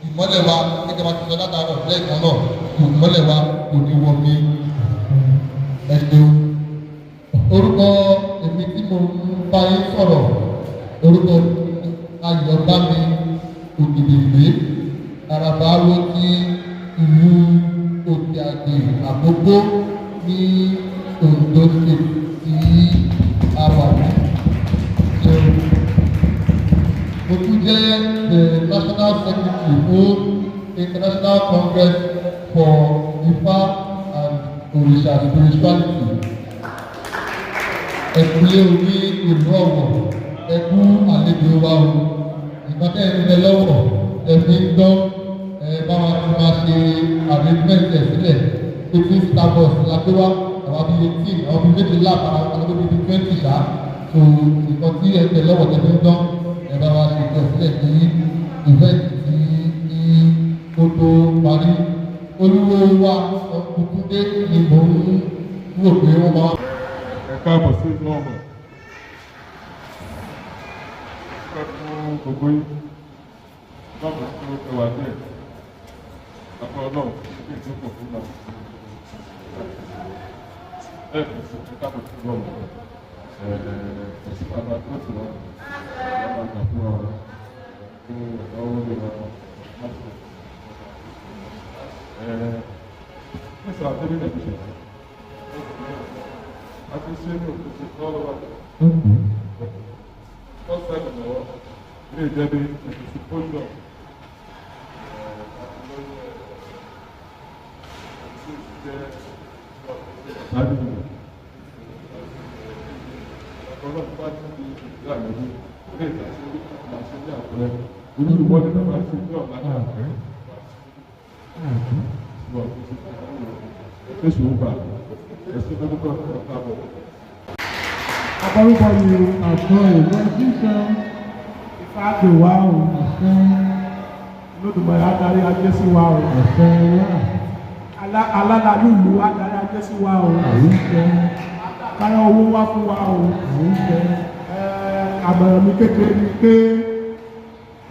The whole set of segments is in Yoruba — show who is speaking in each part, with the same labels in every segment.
Speaker 1: Ìmọ́lẹ̀ wa, gẹ́gẹ́ bá ti sọ látàárọ̀ lẹ́ẹ̀kan náà, ìmọ́lẹ̀ wa kò ní wọ mi. Ẹ ṣeun. Orúkọ èmi tí mo ń bá yín sọ̀rọ̀, orúkọ Ayọ̀bámi Ògìdìgbé, Àràbà ló ní ìlú Òkè Àgbè Àkókó ní Ondo State tí a wà ní. Mo tún jẹ́ the national secretary fún International Congress for Ifá and Òrìṣà Spirituality. Ẹ̀kúlé orí ìlú Ọ̀wọ̀, ẹ̀kú àlejò wa o. Ìkan tẹ́ ń bẹ lọ́wọ́ ẹ̀mí ń gbọ́, ẹ bá wa ti máa ṣe arrangement ẹ̀ sílẹ̀. 18 starbucks la gbé wá, àwọn bíi 18, àwọn bíi 12, àwọn bíi 20 ṣá. So ìkan tí ẹ bẹ lọ́wọ́ tẹ̀mí ń gbọ́, ẹ bá wa ṣe ìtẹ̀ sílẹ̀ ní event tí ní kó tó parí. Olúwo wa Ọkùnkúndé ni mò ń rò pé wọ́n máa.
Speaker 2: Ẹ káàbọ̀ sí ìlú Ọ̀wọ̀. Ẹ fún gbogbo yín báwo tó ẹwà díẹ̀ àpò Ọlọ́run ní ìdókòó fún wa lẹ́ẹ̀kan sí. Ẹ káàbọ̀ sí ìlú Ọ̀wọ̀. Ẹ̀sìn bàbá tó ti wá bàbá àgbà fún wa fún ọwọ́ lè wà láti nísà àtẹ́lẹ́ nàìjíríà àti ṣé ní òkú ṣe lọ́wọ́ first time lọ́wọ́ ilé ìjẹ́bi ìsìnkú. Ṣáájú rẹ̀ ọlọ́run bá ti di ìlú àyẹ̀wò ilé ìtàsí ìtàsí ní àpẹẹrẹ irú ìwọ́de náà máa ṣe ní ọ̀la náà ẹ̀sùn ó bà ẹ̀sùn tó kọ́ ọ̀ká bọ̀.
Speaker 3: Àbọrúbọ yìí o.
Speaker 1: Àtọ ìwé sísọ.
Speaker 3: Ifá gbè wá o.
Speaker 1: Àṣẹ.
Speaker 3: Olódùmarè adarí ajé sí wa o.
Speaker 1: Àṣẹ wà.
Speaker 3: Alálàálù ìlú adarí ajé sí wa o.
Speaker 1: Àwùjọ.
Speaker 3: Káyọ̀ owó wá fún wa o.
Speaker 1: Àwùjọ.
Speaker 3: Àmọ̀ràn mi kékeré ni pé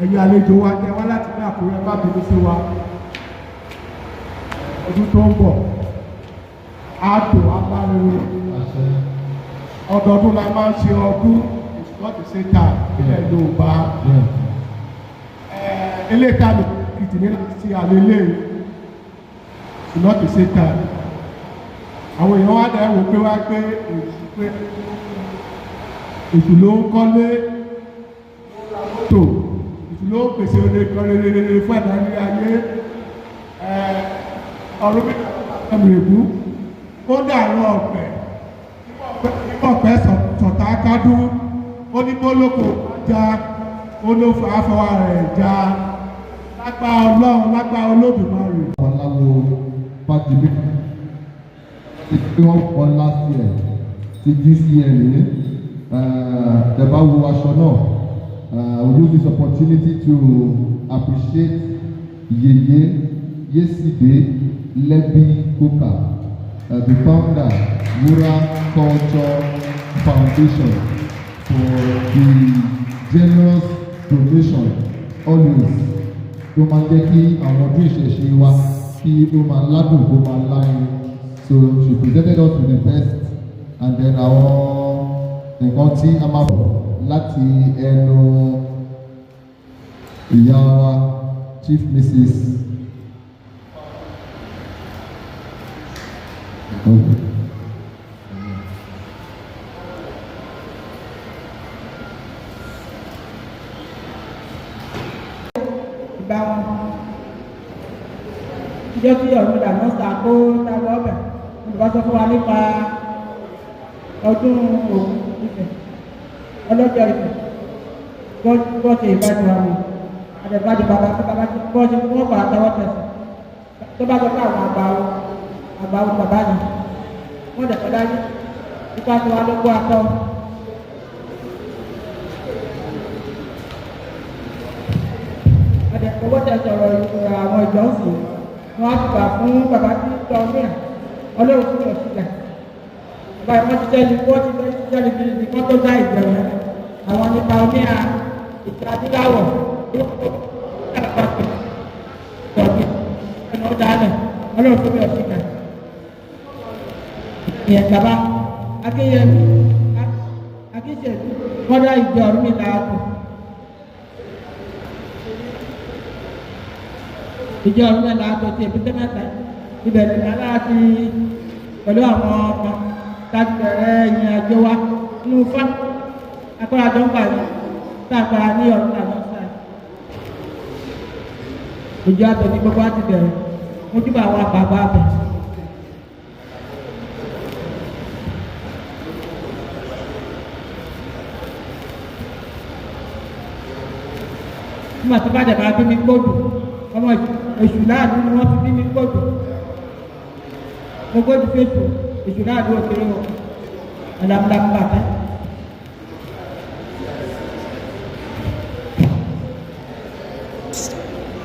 Speaker 3: ẹ̀yin àlejò wa tẹ wá láti ní Àkúrẹ́, má bínú sí wa. Ọdún tó ń bọ̀ á tò agbára.
Speaker 1: Àṣẹ.
Speaker 3: Ọdọọdún la máa ń ṣe ọdún. It's not the same time ilẹ̀ Yorùbá. Eléyìí tá a lò Èkìtì ní láti àlélẹ́, it's not the same time. Àwọn èèyàn wá dẹ̀ wò pé wá pé èṣù, pé èṣù ló ń kọ́lé tó, èṣù ló ń pèsè oore kan rere fún ẹ̀dá ní ayé. Ọ̀run mi ẹ̀mìrègún ó dà àwọn ọ̀pẹ ọ̀pẹ sọ̀tà kádún. Ó ní bólókò já, ó ló fà á fọwọ́ rẹ̀ já. Lágbá Ọlọ́run, lágbá Olódùmarè.
Speaker 1: Babaláwo Fájìmí tí wọ́n kọ́ last year ti GCN ní ẹ bá wo aṣọ náà. We use this opportunity to appreciate Yeye Yeside Lebi Koka, the founder, Wura Culture Foundation, for the generous donation always tó máa ń jẹ́ kí àwọn ọdún ìṣẹ̀ṣe wa kí ó máa ládùn, kó máa láyìn. So she presented us with the best, and then àwọn nǹkan tí a máa bọ̀ láti ẹnu ìyá wa, Chief Mrs. Okay.
Speaker 4: Ìgbà wọn ìjọ tí Ọ̀rúnmìlà náà sá kó dáwọ́ ọbẹ̀, olùkọ́ sọ fún wa nípa ọdún Ògún Ifẹ̀, ọlọ́jọ́ Ifẹ̀ bọ́ ṣe ìbájú wa ni àdẹ̀bájú bàbá fún bàbá tí bọ́ ṣe wọ́n kọ́ àtọwọ́ tẹ̀sán tó bá sọ pé àwọn àgbà wo bàbá ni wọ́n dẹ̀ kọ́ dájú nípa tí wọ́n ló gbọ́ akọ́. Ọdẹ owó tẹ sọ̀rọ̀ àwọn ìjọsìn wọn á ti gbà fún bàbá tí tọ́ mìíràn ọlọ́run fún ọ̀sìnkà bàbá yìí. Wọ́n ti tẹ́lẹ̀, wọ́n ti tẹ́lẹ̀ gidigidi kọ́ tó dá ìjẹun àwọn nípa omi à ìta adúláwọ̀ ẹnu ọ̀dà alẹ̀ ọlọ́run fún ọ̀sìnkà ìyẹn bàbá Akéyẹmí Akíṣẹ́bí wọ́n dá ìjọ Ọ̀rúnmìlà àtọ̀. Ìjọ Ọ̀rúnmìlà àtọ̀ ti Èbúté Mẹ́ta, ibẹ̀ ní aláàtì pẹ̀lú àwọn ọmọ láti bẹ̀rẹ̀ ìrìn àjò wa nínú fá akọ́rajọ ń pàdé tá a para ní Ọ̀rúnmìlà lọ́sàn. Ìjọ àtọ̀ ní gbogbo àti bẹ̀rẹ̀ mo júbà àwọn àgbààgbà bẹ̀. Nígbà tó bá dẹ̀ máa bí mi gbódù, ọmọ èṣù láàánú ni wọ́n fi bí mi gbódù. Mo gbódù fèsù èṣù láàánú òkèrè o ọ̀làmúlàmú bàbá.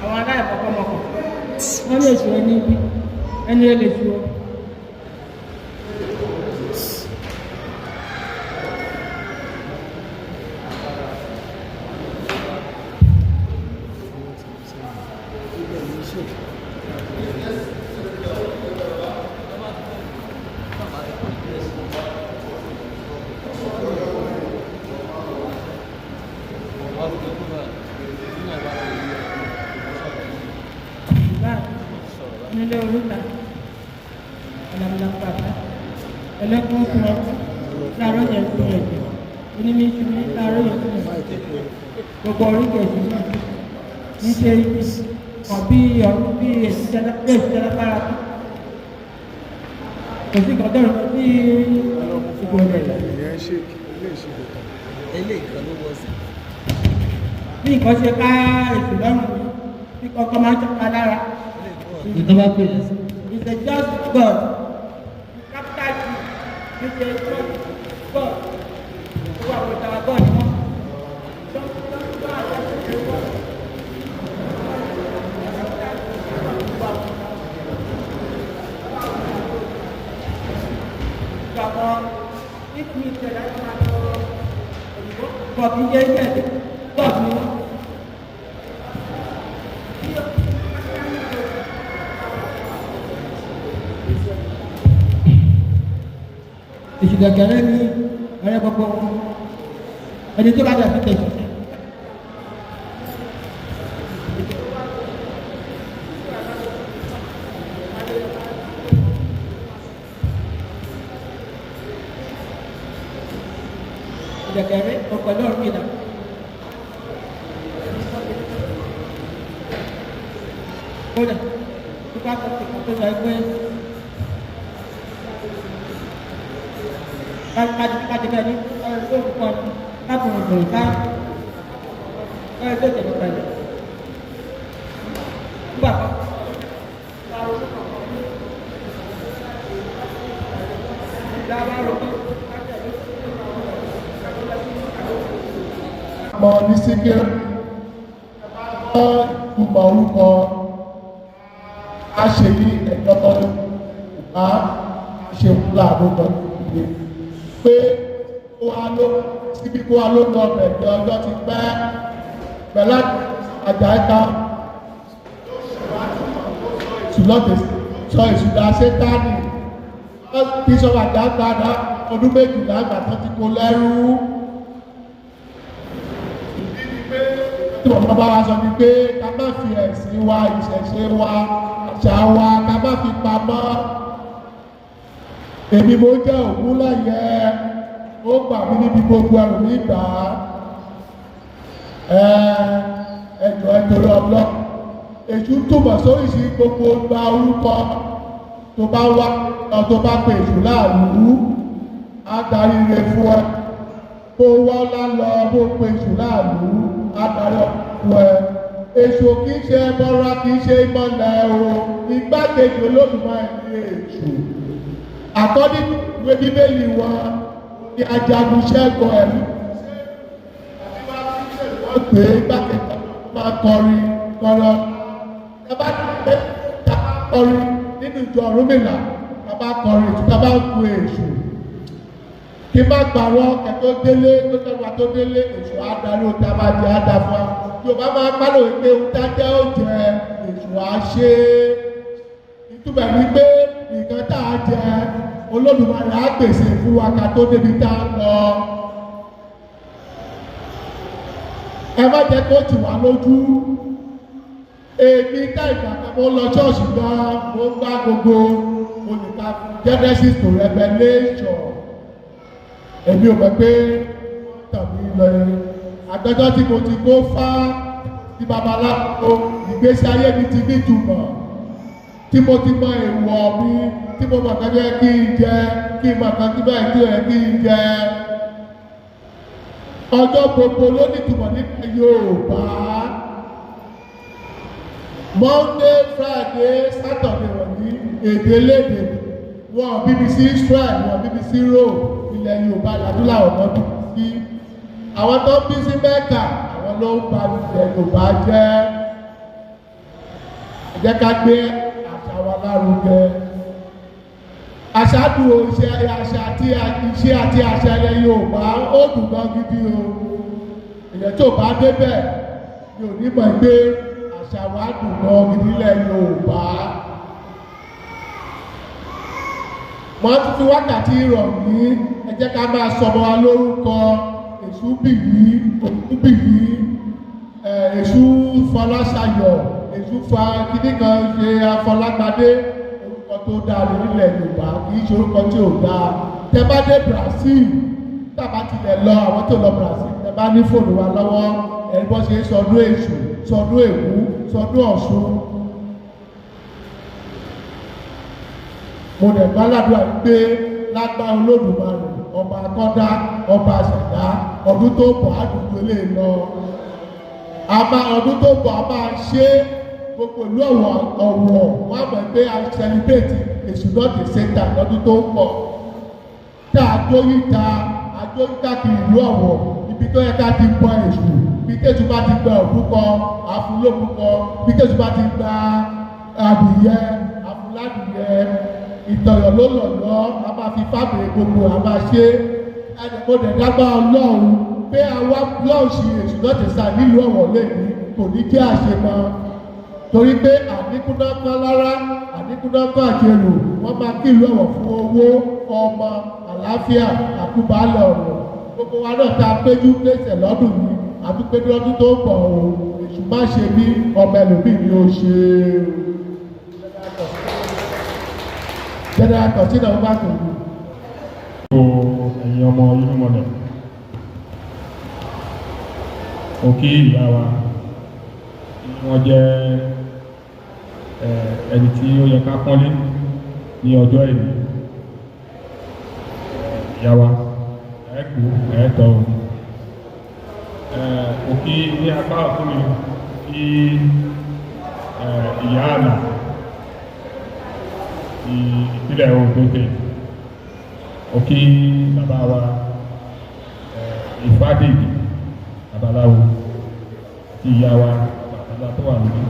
Speaker 4: Àwọn aláìmọ̀kọ́mọkọ̀ wọ́n lè ṣù ẹni bí ẹni lè ṣù o. Nílé oríta ọ̀làmúlàmú bàbá ẹlẹ́kùn fún ọ láàárọ̀ yẹn fún ẹ̀jẹ̀ onímíṣu ní láàárọ̀ yẹn fún ẹ̀jẹ̀ gbogbo oríkèé sí náà níṣẹ́ ibi kan bí ọdún bí èsì jẹ́lágbára tó. Kò sí nǹkan tẹ́lẹ̀ sí ìgbò rẹ̀. Bí nǹkan ṣe ká ètò lọ́rùn bí kọ́kọ́ máa ń ṣọ́ka lára.
Speaker 1: Ìjọba pè é sí.
Speaker 4: It's a just God. Capital G. It's a just God. Ó wà wọ́n tàwa God ni wọ́n. God ní jẹ́ jẹ́ God ni wọ́n. Èṣù gẹ̀gẹ̀rẹ́ ní ọ̀rẹ́ gbogbo wọn. Ẹni tó bá dà sí tẹ̀sán. Gẹ̀gẹ̀rẹ́ ọkọ̀ lọ́rùn mi nà. Kódà tó bá kọ́ tó sọ pé kájí bẹ́ẹ̀ ní ọ̀rẹ́ tó kọ́ kákùnrin kò ká ọ̀rẹ́ tó tẹ̀lé pẹ̀lú. Nígbà kan.
Speaker 3: Mọ ní síkírù bá ìtumọ̀ orúkọ a ṣe ní ẹ̀dọ́tọ́ bá ṣe wúlò àdókò ìdílé pé kó wá ló síbí kó wá ló lọ bẹ̀rẹ̀ ọjọ́ ti pẹ́ pẹ̀lú àjàkà ṣùlọ́tẹ̀ sọ ìṣúná sétánì bí sọ́wọ́ àjàkà ọdún méjìlá àgbà tó ti kó lẹ́rú. Tí wọ́n bá wa sọ ni pé ká má fi ẹ̀sìn wa, ìṣẹ̀ṣe wa, àṣà wa ká má fi pamọ́. Èmi mo jẹ́ Ògúnlẹ̀yẹ, ó gbà mí níbi gbogbo ẹrù mi gbà á. Ẹjọ́ ẹ torí ọlọ́. Èṣù túmọ̀ sóríṣi gbogbo gba orúkọ tó bá wá tó bá pe èṣù láàrú, á darí ire fún ẹ. Bó wá ọlá lọ bó pe èṣù láàrú, á darí ọkùnrin ẹ. Èṣù kì í ṣe ẹbọra, kì í ṣe ìmọ̀lẹ̀ o, igbákejì Olódùmarè ní èṣù. Àkọ́dí ìwé Bíbélì wọn ní ajagun ṣẹ́gun ẹ̀mí. Wọ́n pè é igbákejì máa kọrin kọrin. Ẹ bá pé ká kọrin nínú ìjọ Ọ̀rúnmìlà, ká bá kọrin èṣù, ká bá ku èṣù. Kí má gbàrọ̀ kẹtó délé tó tẹ́wà tó délé èṣù á darí ohun tá a máa jẹ á da fún wa. Yorùbá máa ń pálọ̀ wípé ohun tá a jẹ́ ó jẹ èṣù á ṣe é. Ìtumọ̀ ní pé nǹkan tá a jẹ Olódùmarè á pèsè fún wa ká tó débi tá a lọ. Ẹ má jẹ́ kó tì wá lójú. Èmi ká ìgbà kan mo lọ ṣọ́ọ̀ṣì gan, mo gbá gbogbo olùkà Genesis to Revelation. Èmi ò mọ̀ pé tàbí lọ yẹn. Àgbẹ̀jọ́ tí mo ti kó fá ti babaláwo, ìgbésí ayé mi ti nítumọ̀. Tí mo ti mọ èèwọ̀ mi, tí mo mọ̀ kan tó yẹ kí n jẹ, kí n mọ̀ kan tó yẹ kí n jẹ. Ọjọ́ gbogbo ló nítumọ̀ nípa Yorùbá. Monday, Friday, Saturday wọ̀nyí èdè lédè. Wọ́n BBC Israel, wọ́n BBC Rome, ilẹ̀ Yorùbá adúláwọ̀ kan bí sí. Àwọn tó ń bí sí Mẹ́kà, àwọn ló ń ba ilẹ̀ Yorùbá jẹ́. Ẹ jẹ́ ká gbé àṣà wa lárugẹ. Àṣà dùn o, iṣẹ́ àṣà àti iṣẹ́ àti àṣà ilẹ̀ Yorùbá ó dùn gan gidi o. Èèyàn tó bá débẹ̀ ni ò ní mọ̀ pé àṣà wa dùn gan gidi ilẹ̀ Yorùbá. Mo tún fi wákàtí rọ̀ yìí, ẹ jẹ́ ká máa sọmọ wa lórúkọ Èṣù bìyí, Ògún bìyí, Èṣù Fọláṣayọ̀, Èṣù fa kíní kan ṣe Afọlágbadé. Orúkọ tó dáa ní ilẹ̀ Yorùbá kì í ṣe orúkọ tí ò dáa. Tẹ bá dé Brazil, tàbá tilẹ̀ lọ àwọn tó lọ Brazil, tẹ bá ní fóònù wa lọ́wọ́, ẹni bọ́ ṣe ń sọdún Èṣù, sọdún Ègún, sọdún Ọ̀ṣun. Mo dẹ̀ gbàládùá pé lágbára Olódùmarè, ọba akọ́dá, ọba àṣẹ̀dá, ọdún tó bọ̀ àdúgbò lè lọ. A máa, ọdún tó bọ̀, a máa ṣe é. Gbogbo ìlú Ọ̀wọ̀, Ọ̀wọ̀ wọ́n á mọ̀ pé a celebrate Èṣù not a Satan lọ́dún tó ń bọ̀, tá a dóyìta a dóyìta kiri ìlú Ọ̀wọ̀. Ibi tó yẹ ká ti bọ Èṣù, ibi tẹ́sù bá ti gba òbúkọ, àfúlóbúkọ, ibi tẹ́sù bá ti gba adìyẹ, àfúládìyẹ. Ìtọ̀yọ̀ ló lọ̀lọ́, a máa fi fábìrì gbogbo, a máa ṣe é. Mo dẹ̀ dágbà Ọlọ́run pé àwa launch Èṣù not a Satan nílùú Ọ̀wọ̀ lẹ́yìn kò ní jẹ́ àṣemọ́, torí pé àníkúná kan lára, àníkúná kan àjẹrò. Wọ́n máa kí ìlú Ọ̀wọ̀ fún owó, ọmọ, àlàáfíà, àkúbalẹ̀ ọ̀rọ̀. Gbogbo wa náà tá a péjú pèsè lọ́dún yìí, àdúpé lọ́dún tó ń bọ̀ o. Èṣù má ṣe bí, ọmọ ẹlòmíì ni ó ṣe o. General Constitution bá tó yìí.
Speaker 2: Gbogbo ẹ̀yin ọmọ irúnmọlẹ̀, mo kí ìyá wa tí wọ́n jẹ́ ẹni tí ó yẹ ká pọ́nlé ní ọjọ́ ìní. Ìyá wa, ẹ kú ẹ tọ́ o. Mo kí ní apá ọ̀tún mi kí ìyá àlà ti ìpínlẹ̀ Ondo State. Mo kí bàbá wa Ìfádèjì babaláwo àti ìyá wa bàbá tó wà níbí.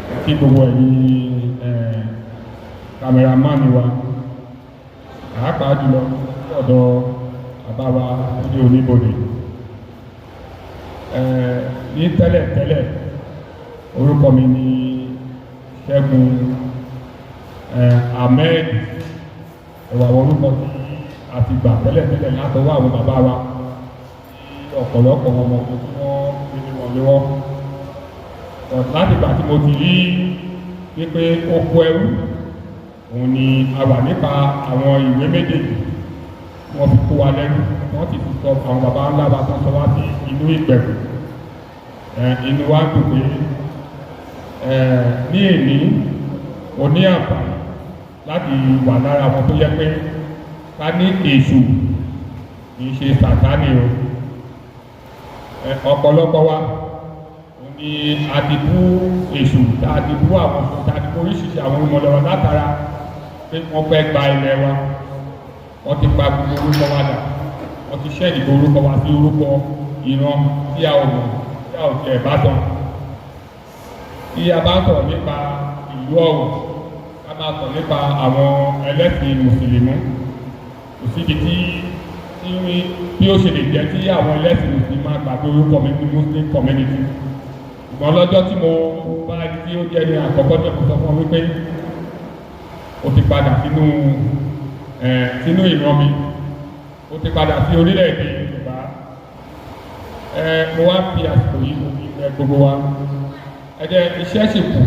Speaker 2: Mo kí gbogbo ẹ̀yin cameraman wa, pàápàá jùlọ ọ̀dọ̀ bàbá wa ní oníbodè. Ní tẹ́lẹ̀ tẹ́lẹ̀, orúkọ mi ni Ṣẹ́gun Ahmed. Ẹ̀wà àwọn orúkọ tí a ti gbà tẹ́lẹ̀ tẹ́lẹ̀ látọwọ́ àwọn bàbá wa tí ọ̀pọ̀lọpọ̀ ọmọ tí wọ́n fi ní wọn lọ́wọ́. Láti ìgbà tí mo ti rí wípé oko ẹrú òun ni a wà nípa àwọn ìwé méjèèjì tí wọ́n fi kó wa lẹ́rú, wọ́n sì fi sọ àwọn baba ńlá wa tán sọ wá sí inú ìgbèkùn. Inú wa dùn pé ní èní mo ní àǹfààní láti wà lára wọn tó yẹ pé ká ní Èṣù kì í ṣe Sàtánì o. Ọ̀pọ̀lọpọ̀ wa òun ni a ti bú Èṣù, tá a ti bú àwọn, tá a ti bú oríṣiríṣi àwọn ọmọlọ́wọ́ látara pé wọ́n fẹ́ gba ilẹ̀ wa. Wọ́n ti pa gbogbo orúkọ wa dà, wọ́n ti ṣẹ́ ìdìbò orúkọ wa sí orúkọ ìran tí a ò mọ̀, tí a ò tiẹ̀ bá tán. Tí a bá sọ̀rọ̀ nípa ìlú Ọ̀wọ̀, ká máa sọ̀rọ̀ nípa àwọn ẹlẹ́sìn mùsùlùmí, kò síbi tí bí ó ṣe lè jẹ́ tí àwọn ẹlẹ́sìn mùsùlùmí máa gbàgbé orúkọ mi ní Muslim community. Ṣùgbọ́n lọ́jọ́ tí mo bá ẹni tí ó jẹ́ ní àkọ́kọ́ tí mo sọ fún ọ wípé ó ti padà sínú ìran mi, ó ti padà sí orílẹ̀-èdè Yorùbá. Mo wá fi àsìkò yìí, mo fi ẹ gbogbo wa, ẹ jẹ́ iṣẹ́ sì kù,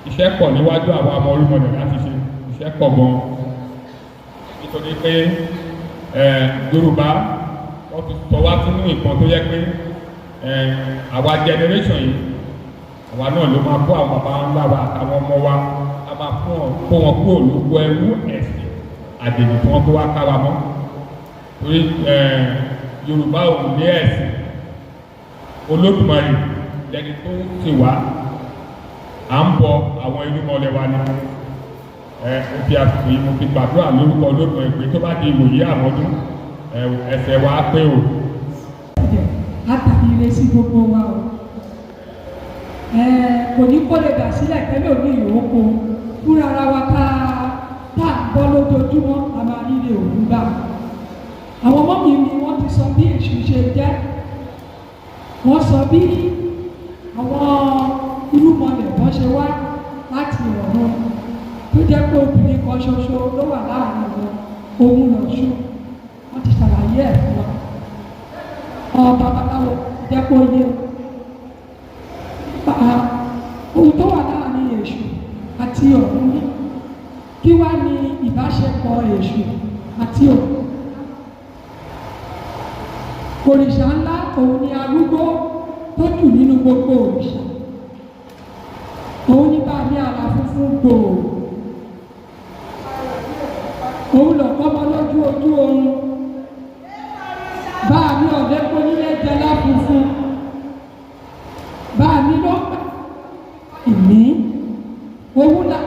Speaker 2: iṣẹ́ pọ̀ níwájú àwọn ọmọ irúnmọlẹ̀ láti ṣe. Iṣẹ́ pọ̀ gan, nítorí pé Yorùbá, wọ́n ti sọ wá sínú nǹkan tó yẹ pé àwa generation yìí, àwa náà ló máa kó àwọn baba ńlá wa àtàwọn ọmọ wa, a máa kó wọn kúrò lóko ẹrú ẹ̀sìn àjèjì tí wọ́n kó wá ká wa mọ́, torí Yorùbá ò ní ẹ̀sìn. Olódùmarè lẹni tó ti wá, à ń bọ àwọn irúnmọlẹ̀ wa ni. Mo fi àsìkò yìí, mo fi gbàdúrà lórúkọ Olódùmarè pé tó bá di ìwòyí àmọ́dún, ẹsẹ̀ wa á pé o.
Speaker 5: Látàrí ire sí gbogbo wa o, kò ní kó lè dà sílẹ̀ tẹ́lẹ̀ òní ìyókò fúnra ara wa tá a gbọ́ lójoojúmọ́, a máa rí ire òun gbà. Àwọn ọmọ mi ni wọ́n ti sọ bí Èṣù ṣe jẹ́, wọ́n sọ bí àwọn irúnmọlẹ̀ bọ́n ṣe wá láti ọ̀run, tó jẹ́ pé obìnrin kan ṣoṣo ló wà láàrin wọn, òun lọ̀ṣun. Wọ́n ti ṣàlàyé ẹ̀ fún wa. Ọ babaláwo jẹ́ kó yé ohun tó wà láàrin Èṣù àti ọ̀run ní kí wá ní ìbáṣepọ̀ Èṣù àti ọ̀run. Òrìṣà ńlá òun ni arúgbó tó jù nínú gbogbo òrìṣà. Òun ní bá ní ara funfun gbòò. Òun lọ̀kọ́ ọmọ lójú ojú oorun. Bá mi ọ̀dẹ́ kó nílé jẹ láfunfun. Bá mi ló pẹ́ ìní. Òun là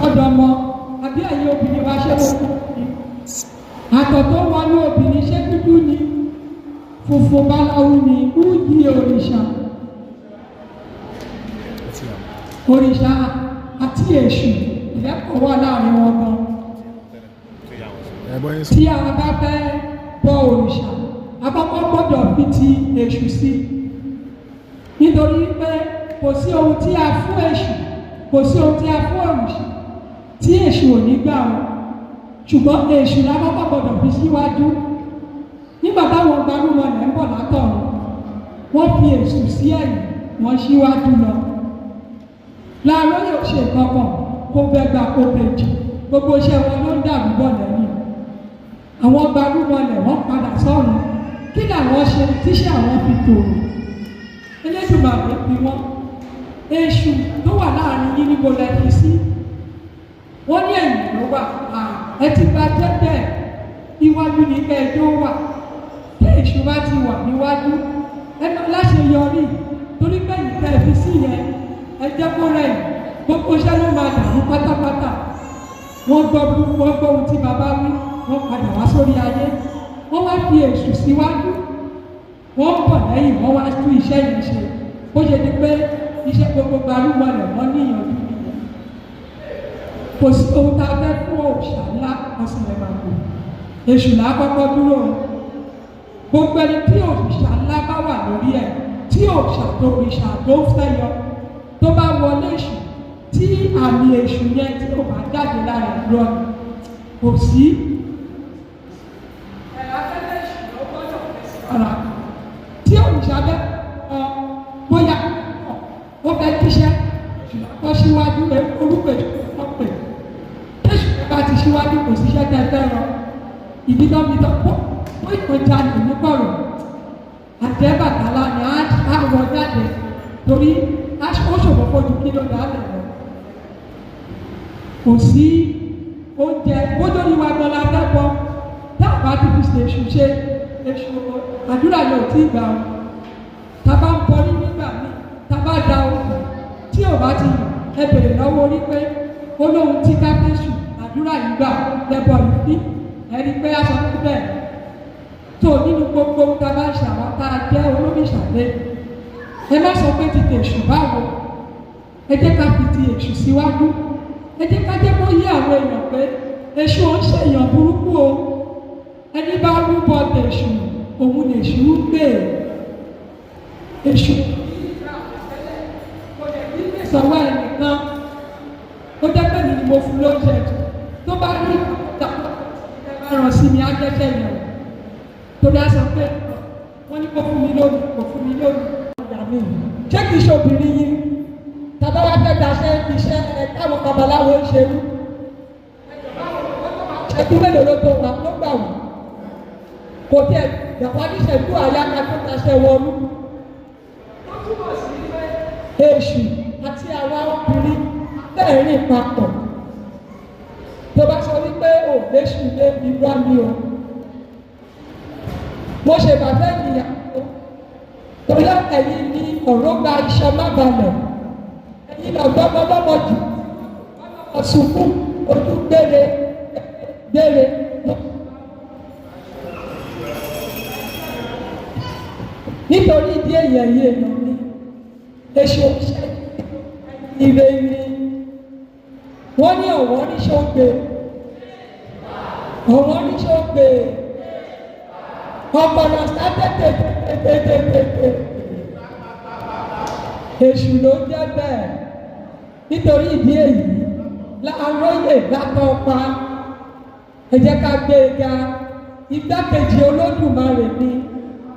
Speaker 5: ọ̀dọ̀ ọmọ àbí ẹ̀yin obìnrin wa ṣé mo kú ni. Àtọ̀ tó wọnú obìnrin ṣé dúdú ni, funfun báláwú ni, újì òrìṣà. Òrìṣà àti èṣù ìrẹ́pọ̀ wà láàrin wọn gan. Tí a bá fẹ́ bọ òrìṣà, a kọ́kọ́ gbọ́dọ̀ fi ti èṣù sí. Nítorí pé kò sí ohun tí a fún èṣù, kò sí ohun tí a fún òrìṣà tí èṣù ò ní gbà o. Ṣùgbọ́n èṣù la kọ́kọ́ gbọ́dọ̀ fi síwájú. Nígbà táwọn gbarúmọlẹ̀ ń bọ̀ látọ̀run, wọ́n fi èṣù sí ẹ̀yìn, wọ́n síwájú lọ. Láàárọ̀ yóò ṣe kankan, kó bẹ́gbà kó bèjì, gbogbo iṣẹ́ wọn ló ń dàrú bọ̀ lẹ́yìn. Àwọn gbarúmọlẹ̀ wọ́n padà sọ́run. Kí làwọn ṣe tíṣẹ́ àwọn fi tòrò? Elédùmarè bí wọ́n. Èṣù tó wà láàrin yín níbo lẹ fi sí? Wọ́n ní ẹ̀yìn ló wà. Ẹ ti ba jẹ́ bẹ́ẹ̀. Iwájú ni kẹjọ wà. Tí èṣù bá ti wà níwájú, ẹ máa láṣeyọrí torí pé ẹ̀yìn tẹ́ ẹ fi sí yẹn, ẹ jẹ́ kó rẹ̀ yìí. Gbogbo iṣẹ́ ló máa dàrú pátápátá. Wọ́n gbọ́ ohun tí bàbá wí, wọ́n padà wá sórí ayé. Wọ́n wá fi èṣù síwájú. Wọ́n ń bọ̀ lẹ́yìn, wọ́n wá tú iṣẹ́ yẹn ṣe. Bó ṣe di pé iṣẹ́ gbogbo gbarúmọlẹ̀ wọ́n níyànjú nìyẹn. Kò sí ohun tá a fẹ́ fún òòṣà ńlá ọ̀sìn rẹ̀ máa kù. Èṣù là á kọ́kọ́ dúró. Gbogbo ẹni tí òòṣà ńlá bá wà lórí ẹ̀, tí òòṣà tó òrìṣà tó ń fẹ́ yọ, tó bá wọlé èṣù, tí àmì èṣù yẹn tí kò bá jáde lára ẹ̀ lọ ni kò sí. Afẹ́fẹ́ èṣù ló gbọ́dọ̀ fẹ́ sí ara. Tí òrìṣà bẹ́ ọ bóyá ó fẹ́ kíṣẹ́, èṣù làkọ́ síwájú orúkọ èṣù ló pè. Èṣù bá ti síwájú kò síṣẹ́ tẹ́ fẹ́ rọ. Ìdí tó fi tọ́ ó ìkọjá lè ní kọ̀rọ̀. Àtẹ́bàtàlá ni á wọ jáde torí ó ṣòfò fojú kí ló dá lẹ̀ lọ. Kò sí oúnjẹ bójú ni wàá gbọ́n la fẹ́ bọ́. Tá a bá ti fi ṣe èṣù ṣe èṣù àdúrà yóò tí ì gbà o. Tá a bá ń bọrí nígbà míì, tá a bá da okùn tí ò bá ti yàn, ẹ bèrè lọ́wọ́ orí pé ó lóhun tí ká fẹ́ ṣù àdúrà yìí gbà lẹ́bọ̀ yìí ní ẹni pé a sọ fún bẹ́ẹ̀. Tó nínú gbogbo ohun tá a bá ń ṣe àwọn tá a jẹ́ olómìṣàlẹ̀. Ẹ má sọ pé ti tèṣù báwo. Ẹ jẹ́ ká fi ti èṣù síwájú. Ẹ jẹ́ ká jẹ́ kó yé àwọn èèyàn pé èṣù ò ń ṣe èèyàn burúkú o. Ẹni bá rúbọ tèṣù, òun lèṣù ń gbè. Èṣù kò lè ní sọ̀wọ́ ẹnìkan. Ó jẹ́ pé mi ni mo fún lóúnjẹ. Tó bá rí ìta ẹ bá ràn sí mi, á jẹ́jẹ́ yẹn o. Torí á sọ pé wọ́n ní kó fún mi lónìí, kò fún mi lónìí. Ṣé kìí ṣe obìnrin yìí? Tàbá wá fẹ́ daṣẹ́ iṣẹ́ ẹ táwọn babaláwo ń ṣe rú. Ṣẹ́jú mélòó ló tó wa ló gbà wọ́n? Kò tiẹ̀ dàpọ̀ níṣẹ́jú àyà ká tó daṣẹ́ wọnú. Ó túmọ̀ sí pé èṣù àti àwa obìnrin bẹ́ẹ̀ rìn papọ̀. Tó bá sọ wípé ò léṣù lé irọ́ ni o. Mo ṣe bàbá ìyàwó. Torí ẹ̀yin ni ọ̀rọ̀ gba iṣẹ́ má balẹ̀. Ẹ̀yin lọ gbọ́mọ lọ́mọ jù. Ọmọ sunkún ojú gbére gbére. Nítorí ìdí èyí ẹ̀yin èèyàn mi, èṣù òṣè ire ni. Wọ́n ní ọ̀wọ́n níṣẹ́ ó gbé. Ọ̀wọ́n níṣẹ́ ó gbé. Ọ̀pọ̀lọ̀ sátẹ́tẹ̀ tètè. Èṣù ló ń jẹ́ bẹ́ẹ̀. Nítorí ìdí èyí, láàróyè látọ̀ pa. Ẹ jẹ́ ká gbé e ga. Igbákejì Olódùmarè ni.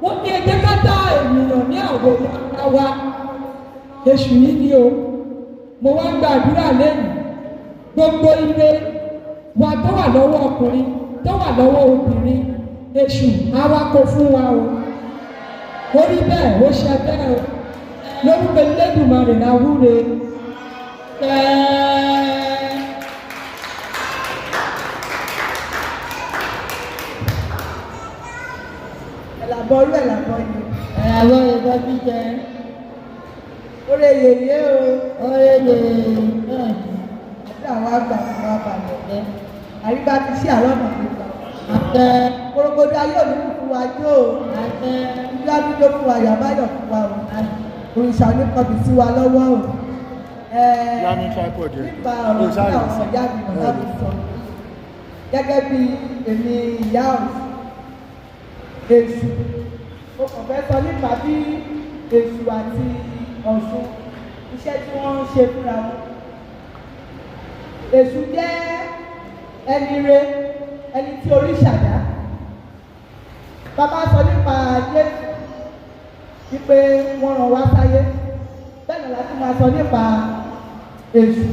Speaker 5: Wọ́n ní ẹ jẹ́ ká dá ènìyàn ní àwòrán ara wa. Èṣù yìí ni o. Mo wá ń gbàdúrà lẹ́yìn. Gbogbo ire wa tó wà lọ́wọ́ ọkùnrin, tó wà lọ́wọ́ obìnrin, èṣù á wá kó fún wa o. Ó rí bẹ́ẹ̀, ó ṣe bẹ́ẹ̀ o. Lórúkọ Elédùmarè la wúre. Ẹ́ẹ́.
Speaker 4: Ẹ̀làbọ̀rú ẹ̀làbọ̀ yìí.
Speaker 6: Ẹ̀làbọ̀ ìbọn jíjẹ.
Speaker 4: Oore yèyé o.
Speaker 6: Oore yèyé náà ni.
Speaker 4: Àti àwọn àgbà fún wa balẹ̀ jẹ́. Àríbá ti ṣí àlọ́ ọ̀nà gbígbà.
Speaker 6: Àtẹ.
Speaker 4: Korogodo ayé òní fún wa jó o.
Speaker 6: Àtẹ.
Speaker 4: Ìlú àdúgbò fún wa yàbáyọ̀ fún wa o. Òrìṣà oníkọ̀bì sí wa lọ́wọ́ o.
Speaker 7: Yami tripod yẹn.
Speaker 4: Nípa ọ̀rọ̀ tí àwọn ìyá mi bàbá mi sọ. Gẹ́gẹ́ bí èmi ìyá ọ̀sùn, Èṣù, mo kàn fẹ́ sọ nípa bí Èṣù àti Ọ̀ṣun iṣẹ́ tí wọ́n ń ṣe fúnra wọn. Èṣù jẹ́ ẹni re, ẹni tí orí ṣàdá. Bàbá sọ nípa Jésù wípé wọ́n rán wá sáyé. Bẹ́ẹ̀ ni láti máa sọ nípa Èṣù.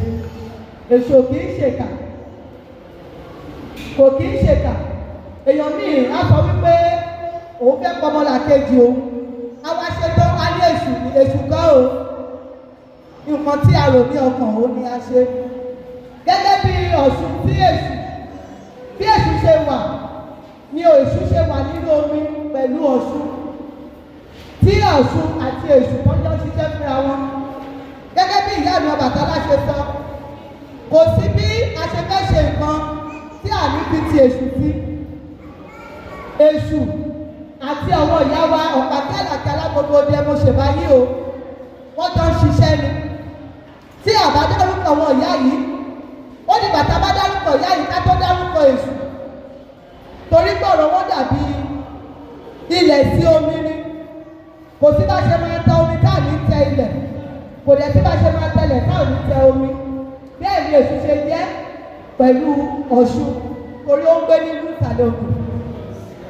Speaker 4: Èṣù ò kì í ṣèkà. Kò kì í ṣèkà. Èèyàn míì á sọ wípé òun fẹ́ pọmọlàkejì òun. Á wá ṣe tán, á ní Èṣù ní Èṣù kọ́ o. Nǹkan tí a rò ní ọkàn òun ni a ṣe. Gẹ́gẹ́ bí Ọ̀ṣun sí Èṣù, bí Èṣù ṣe wà ni Èṣù ṣe wà nínú omi pẹ̀lú Ọ̀ṣun. Tí Ọ̀ṣun àti Èṣù kan jọ ń ṣiṣẹ́ fúnra wọn. Gẹ́gẹ́ bí ìyá mi Ọbàtálá ṣe sọ, kò sí bí a ṣe fẹ́ ṣe nǹkan tí a ní fi ti Èṣù sí. Èṣù àti àwọn ìyá wa Ọ̀pákẹ́lá àti Alágbogbo mo ṣèbáyé o, wọ́n jọ ń ṣiṣẹ́ ni. Tí a bá dárúkọ àwọn ìyá yìí, ó ní bàtà bá dárúkọ ìyá yìí ká tó dárúkọ Èṣù. Torí pé ọ̀rọ̀ wọn dàbí ilẹ̀ sí omi ni. Kò sí bá ṣe máa tẹ omi tá à ní tẹ ilẹ̀. Kò dẹ̀ sí bá ṣe máa tẹlẹ̀ tá ò ní tẹ omi. Bẹ́ẹ̀ ni Èṣù ṣe jẹ́ pẹ̀lú Ọ̀ṣun torí ó ń gbé nínú ìsàlẹ̀ odò.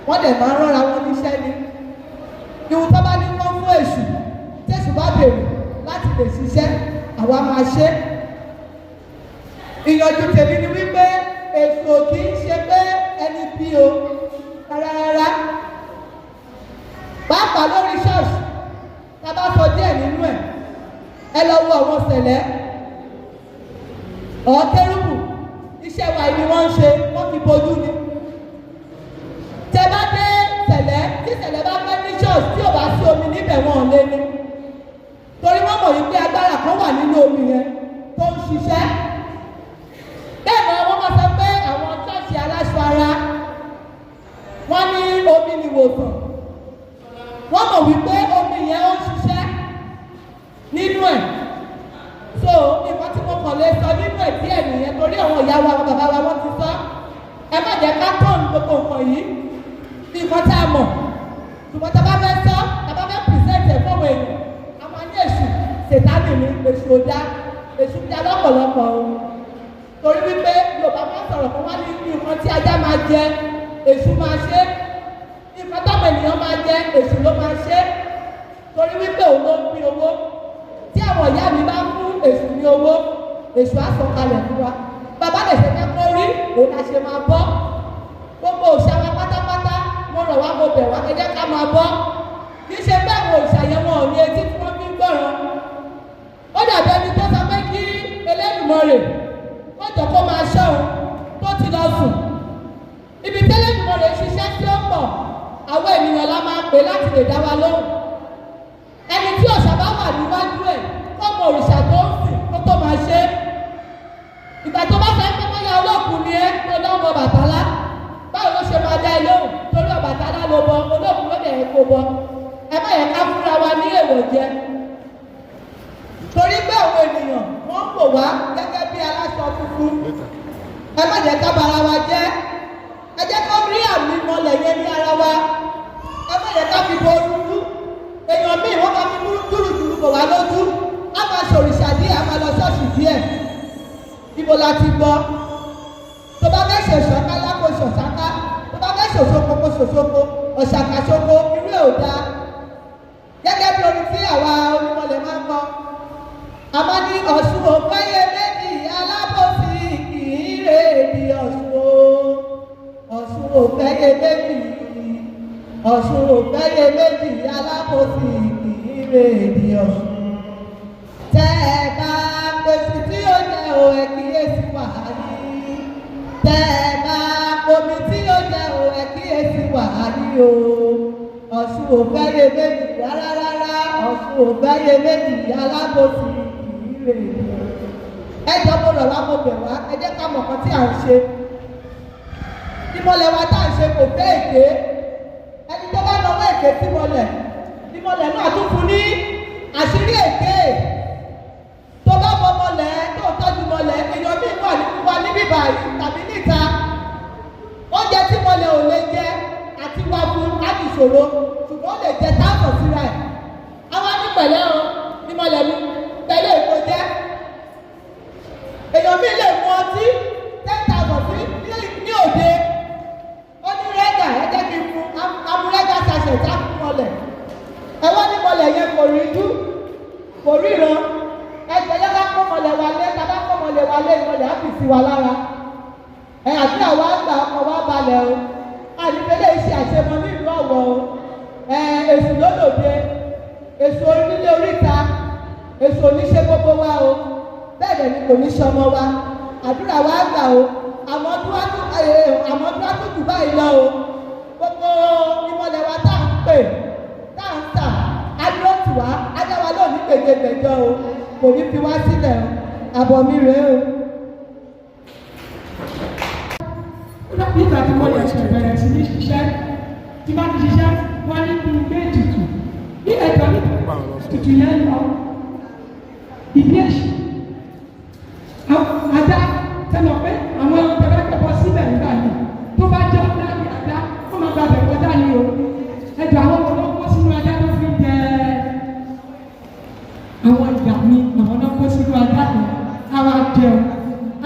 Speaker 4: Wọ́n dẹ̀ máa ń ránra wọn níṣẹ́ ni. Ìhun tó bá ní kán fún Èṣù, tí Èṣù bá béèrè láti lè ṣiṣẹ́, àwa máa ṣe. Ìyànjú tèmi ni wípé Èṣù ò kì í ṣe pé ẹni bí o rárá rárá. Pàápàá lórí ṣọ́ọ̀ṣì, tá a bá sọ díẹ̀ nínú ẹ̀, ẹ lọ wo àwọn sẹ̀lẹ̀. Ọ̀kẹ́rùbù, iṣẹ́ wa ni wọ́n ń ṣe, wọ́n fi bojú ni. Tẹ bá dé sẹ̀lẹ̀, tí sẹ̀lẹ̀ bá fẹ́ ní ṣọ́ọ̀ṣì tí ò bá sí omi níbẹ̀ wọn ò lé ní. Torí wọ́n mọ̀ wípé agbára kan wà nínú omi yẹn tó ń ṣiṣẹ́. Bẹ́ẹ̀ ni wọ́n máa sọ pé àwọn ṣọ́ọ̀ṣì aláṣọ ara, wọ́n ní omi ni ìwòsàn. Wọ́n mọ̀ wípé omi yẹn ó ń ṣiṣẹ́ nínú ẹ̀. So nǹkan tí mo kàn lè sọ nínú ẹ̀ díẹ̀ nìyẹn torí àwọn ìyá wa, àwọn bàbá wa wọ́n ti sọ. Ẹ má jẹ́ ká tọ̀nù gbogbo nǹkan yìí ní nǹkan tá a mọ̀. Ṣùgbọ́n tá a bá fẹ́ sọ, tá a bá fẹ́ pìrìsẹ́ǹtì ẹ̀ fọ́wọ́ èèyàn, a máa ní Èṣù, Sètánì ni, Èṣù ò dá, Èṣù dá lọ́pọ̀lọpọ̀ o. Torí wípé Yorùbá máa ń sọ̀rọ̀ fún wa ní nǹkan tí ajá máa jẹ, Èṣù máa ṣe. Nǹkan táwọn ènìyàn máa jẹ, Èṣù ló máa ṣe. Torí wípé òun ló ń pín owó. Tí àwọn ìyá mi bá fún Èṣù ní owó, Èṣù á sọ̀kalẹ̀ fún wa. Bàbá lè ṣe fẹ́ kó rí, òun la ṣe máa bọ́. Gbogbo òòṣà wa pátápátá, mo rọ̀ wá, mo bẹ̀ wá, ẹ jẹ́ ká máa bọ́. Kì í ṣe bẹ́ẹ̀ wo òòṣà yẹn wọn ò ní etí tí wọ́n fi ń gbọ́ràn. Ó dàbí ẹni tó sọ pé kí Elédùmarè kó jọ kó máa ṣọ́ òun tó ti lọ sùn. Ibi tí Elédùmarè ṣiṣẹ́ tí ó pọ̀, àwọn ènìyàn la máa pè láti lè dá wa lóhùn. Ẹni tí òòṣà bá wà níwájú ẹ̀, kó mọ òrìṣà tó ń sìn kó tó máa ṣe é. Ìgbà tó bá fẹ́ pé bóyá olóògùn ni ẹ́ tó lọ́ mọ Ọbàtálá, báwo ló ṣe máa dá ẹ lóhùn? Torí Ọbàtálá ló bọ, olóògùn ló dẹ̀ kó bọ. Ẹ má yẹ ká fúnra wa ní èèwọ̀ jẹ. Torí pé àwọn ènìyàn wọ́n ń wò wá gẹ́gẹ́ bí aláṣọ funfun. Ẹ má jẹ́ ká bara wa jẹ́. Ẹ jẹ́ ká rí àmì mọlẹ̀ yẹn ní ara wa. Ẹ má jẹ́ ká fi bo orúkú. Èèyàn míì wọ́n máa fi dúrúdúrú bò wá lójú. Á máa ṣòrìṣà díẹ̀, á máa lọ ṣọ́ọ̀ṣì díẹ̀. Ibo la ti gbọ́? Tó bá fẹ́ ṣòṣọ́ká kó ṣòṣáká. Tó bá fẹ́ ṣòṣoko kó ṣòṣoko. Ọ̀ṣàkà ṣoko, irú ẹ̀ ò dáa. Gẹ́gẹ́ bí orin tí àwa onímọ̀lẹ̀ máa ń kọ. A máa ní Ọ̀ṣun ò fẹ́yẹ méjì alábòsí kì í rè bí Ọ̀ṣun o. Ọ̀ṣun ò fẹ́yẹ méjì. Ọ̀ṣun ò fẹ́yẹ méjì alábòsí kì í rè bí Ọ̀ṣun. Tẹ́ ẹ bá pèsè tí ó jẹ́ o, ẹ kíyèsí wàhálì. Tẹ́ ẹ bá omi tí ó jẹ́ o, ẹ kíyèsí wàhálì o.
Speaker 6: Ọ̀ṣun ò fẹ́rẹ̀ méjì rárá rárá, Ọ̀ṣun ò fẹ́rẹ̀ méjì, alábòsí kì í rè é. Ẹ jọ, mo rọ̀ wá, mo bẹ̀ wá, ẹ jẹ́ ká mọ̀ nǹkan tí à ń ṣe. Ìmọ̀lẹ̀ wa tá à ń ṣe kò fẹ́ èké. Ẹni tó bá lọ́wọ́ èké sí mọ̀lẹ̀, ìmọ̀lẹ̀ náà tún fún ní àṣírí èké. Tó bá mọ mọ̀lẹ̀ tó tọ́jú mọ̀lẹ̀, èèyàn míì wà nínú wa níbí báyìí tàbí níta, oúnjẹ tí mọ̀lẹ̀ ò lè jẹ àti wá fún láti ṣòro, ṣùgbọ́n ó lè jẹ táàbọ̀ síra ẹ̀. Àwa ní pẹ̀lẹ́ o, ní mọ̀lẹ̀ mi pẹ̀lẹ́ èkó jẹ́. Èèyàn míì lè mu ọtí 10,000 sí ní òde, ó ní rẹ́gà, ẹ jẹ́ kí n fún amúrẹ́gà sachet á fún mọ̀lẹ̀. Ẹ wá ní mọ̀lẹ̀ yẹn kò rí jú, kò ríran. Ẹgbẹ́ yẹn bá kó mọ̀lẹ̀ wa lé, tá a bá kó mọ̀lẹ̀ wa lé, ìmọ̀lẹ̀ á bì sí wa lára. Ẹ àdúrà wa gbà, ọkọ̀ wa balẹ̀ o. Àdìpẹ́lẹ́ iṣẹ́ àṣemọ nílùú Ọ̀wọ̀ o. Ẹ èṣù lólòdì, èṣù onílé oríta, èṣù oníṣẹ́ gbogbo wa o. Bẹ́ẹ̀ dẹ̀ ni kò ní ṣọmọ wa. Àdúrà wa gbà o. Àmọ́ dúwájú jù báyìí lọ o. Gbogbo ìmọ̀lẹ̀ wa tá à ń pè, tá à ń tà, adúró tì wá, ajá wa lónìí gbèdégbèjọ o, kò ní fi wá sílẹ̀ o. Àbọ̀ mi rèé o.
Speaker 5: Nígbà tí mo yẹ ṣe bẹ̀rẹ̀ sí ní ṣiṣẹ́, tí bá ti ṣiṣẹ́, wọ́n ní kí n gbé ètùtù ní ẹ̀jọ̀ ní ètùtù yẹn lọ ìdí èṣù ajá sẹ́nu pé àwọn tẹ̀lé kẹ́kọ̀ọ́ síbẹ̀ nígbà yìí, tó bá jẹ́ ọ̀dà ní ajá, wọ́n máa gbàgbẹ́ kọjá ní o. Ẹ̀jọ̀ àwọn olóko sínú ajá tó fi jẹ àwọn ìgbà mi, àwọn náà kó sínú ajá yẹn, àwọn àjẹun